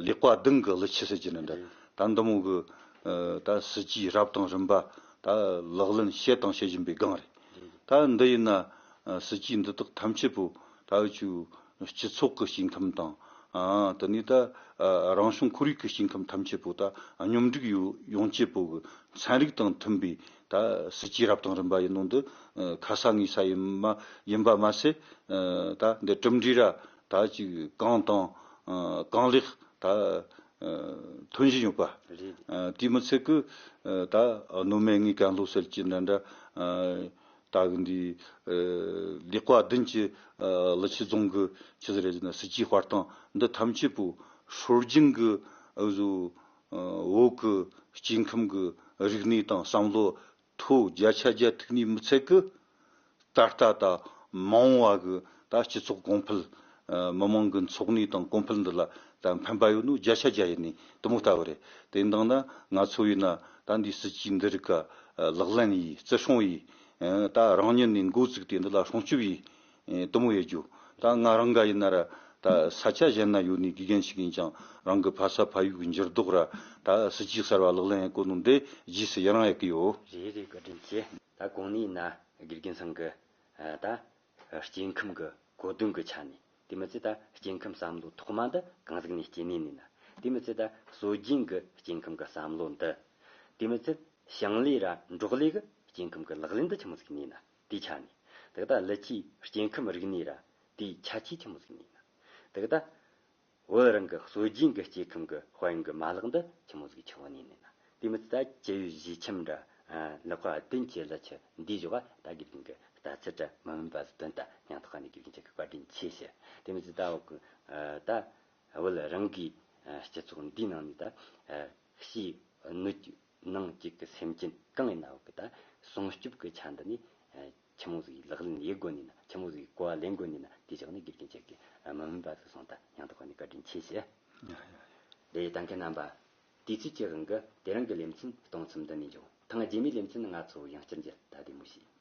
ལེགས་པ་བདུན་གི་ཀླུ་ཆུ་ཟེར་གྱི་འདྲ་འདྲ། ད་འདི་མོ་གི་ད་སྲིད་ཇུས་རབ་དང་རིམ་པ་ད་ལག་ལེན་བྱེད་དང་བྱེད་བཞིན་པའི་སྒང་རེད། ད་འདི་ཡིན་ན་སྲིད་ཇུས་འདི་དག་ཐམས་ཅད་པོ་ད་ཨ་ཅུ་སྤྱི་ཚོགས་ཀྱི་སྐྱེ་ཁམས་དང་། དེ་ནས་ད་རང་བྱུང་ཁོར་ཡུག་གི་སྐྱེ་ཁམས་ཐམས་ཅད་པོ་ད་སྙོམས་སྒྲིག་ཡོང་ཡོང་བྱེད་པོ་གི་ཚན་རིག་དང་མཐུན་པའི་ད་སྲིད་ཇུས་རབ་དང་རིམ་པ་ཡིན་ནོ་འདི་ཁ་ས་ངེས་ས་ཡིན་མ་ཡིན་པ་མ་ཟད། ད་འདི་གྲུབ་འབྲས་ར་ད་ཅིག་གང་དང་གང་ལེགས་ད་ཐོན་བཞིན་ཡོད་པ། རེད། དེ་མི་ཚད་གི་ད་སྣོད་སྨན་ལྔའི་ཀན་ལྷོ་ཟེར་གྱི་འདྲ་འདྲ། ད་གི་འདི་ལེགས་པ་བདུན་གྱི་ཀླུ་ཆུ་རྫོང་གི་ཆི་ཟིག་རེད་ཟེར་ན་སྲིད་ཇུས་སྤར་སྟངས་འདི་ཐམས་ཅད་པོ་སྲོལ་རྒྱུན་གི་འུ་ཟོ་བོད་གི་སྐྱེ་ཁམས་གི་རིག་གནས་དང་བསམ་བློ་ཐོག་བརྒྱ་ཆ་བརྒྱ་ཐུག་ནི་མི་ཚད་གི། ད་ལྟ་ད་མ་འོངས་པ་གི་ད་སྤྱི་ཚོགས་གོང་འཕེལ། མི་མང་གི་འཚོ་གནས་དང་གོང་འཕེལ་འདི་ལ་ད་ཕན་པ་ཡོད་ནོ་བརྒྱ་ཆ་བརྒྱ་ཡིན་ནི་དེ་མོ་ལྟ་བུ་རེད། དེ་འདང་ན་ང་ཚོ་ཡིན་ན་ད་འདི་སྲིད་ཇུས་འདི་རིགས་ཀ་ལག་ལེན་ཡིས་བརྩི་སྲུང་ཡིས། ད་རང་ཉིད་ནས་འགོ་བཙུགས་ཏེ་འདི་ལ་སྲུང་སྐྱོབ་ཡིས། དེ་མོ་ཡེད་རྒྱུ། ད་ང་རང་ག་ཡིན་ན་ར་ད་ས་ཆ་གཞན་ན་ཡོད་ནི་དགེ་རྒན་ཞིག་ཡིན་ཀྱང་རང་གི་ཕ་ས་ཕ་ཡུལ་གི་འགྱུར་ལྡོག་ར་ད་སྲིད་ཇུས་གསར་བ་ལག་ལེན་ཡེད་གོ་ནོ་འདི་རྗེས་སུ་ཡི་རང་ཡེད་གི་ཡོད། རེད་རེད། བཀའ་དྲིན་ཆེ། ད་གོང་ནས་ཡིན་ན་དགེ་རྒན་ཚང་གི་ད་སྐྱེ་ཁམས་ཀྱི་གོ་དོན་གྱི་ཆ་ནས། དེ་མི་ཚད་ད་སྐྱེ་ཁམས་བསམ་བློ་ཐོག་མ་འདི་གང་ཟིག་ནས་སྐྱེས་ནི་ཡིན་ན། དེ་མི་ཚད་ད་སྲོལ་རྒྱུན་གྱི་སྐྱེ་ཁམས་ཀྱི་བསམ་བློ་འདི། དེ་མི་ཚད་ཞིང་ལས་ར་འབྲོག་ལས་ཀྱི་སྐྱེ་ཁམས་ཀྱི་ལག་ལེན་འདི་ཆི་མོ་ཟིག་ཡིན་ན་དེའི་ཆ་ནས། དེ་ག་ད་ཀླུ་ཆུའི་སྐྱེ་ཁམས་རིག་གནས་ར་དེའི་ཁྱད་ཆོས་ཆི་མོ་ཟིག་ཡིན་ན། དེ་ག་ད་བོད་རང་གི་སྲོལ་རྒྱུན་གྱི་སྐྱེ་ཁམས་ཀྱི་དཔལ་ཡོན་གྱི་མ་ལག་འདི་ཆི་མོ་ཟིག་ཆགས་ནི་ཡིན་ན། དེ་མི་ཚད་ད་ཇེ་ཡུ་བཞི་ཁྱིམ་འདྲ་ལེགས་པ་བདུན་གྱི་ཀླུ་ཆུ་འདིའི་ཕྱོགས་ད་དགེ་རྒན་གྱིས་ ད་ཚེ་དྲ་མི་མིན་པ་ཟིག་དོན་དག་སྙིང་ཐག་ནས་དགེ་རྒན་ཁྱེད་ཀྱི་བཀའ་དྲིན་ཆེ་ཞུ། དེ་མི་ཚད་ད་འོག་གི་ད་བོད་རང་གི་སྤྱི་ཚོགས་འདིའི་ནང་ནས་ད་ཕྱིའི་སྣོད་ཀྱི་ནང་གཅིག་གི་སེམས་ཅན་གང་ཡིན་ན་འོག་གི་ད་སྲུང་སྐྱོབ་ཀྱི་ཆ་འདི་ནས་ཆི་མོ་ཟིག་ལག་ལེན་ཡེད་དགོས་ནི་ན། ཆི་མོ་ཟིག་གོ་བ་ལེན་དགོས་ནི་ན། དེ་ཕྱོགས་ནས་དགེ་རྒན་ཁྱེད་ཀྱི་མི་མིན་པ་ཟིག་སོང་ད་སྙིང་ཐག་ནས་བཀའ་དྲིན་ཆེ་ཞུ། ལེ་ལྟ་མཁན་རྣམ་པ། དུས་ཚོད་ཀྱི་དབང་གིས་དེ་རིང་གི་ལེ་ཚན་གཏོང་མཚམས་འདི་ནས་འཇོག་ཐེངས་རྗེས་མའི་ལེ་ཚན་ང་ཚོ་ཡང་བསྐྱར་མཇལ། ད་བདེ་མོ་བྱོས།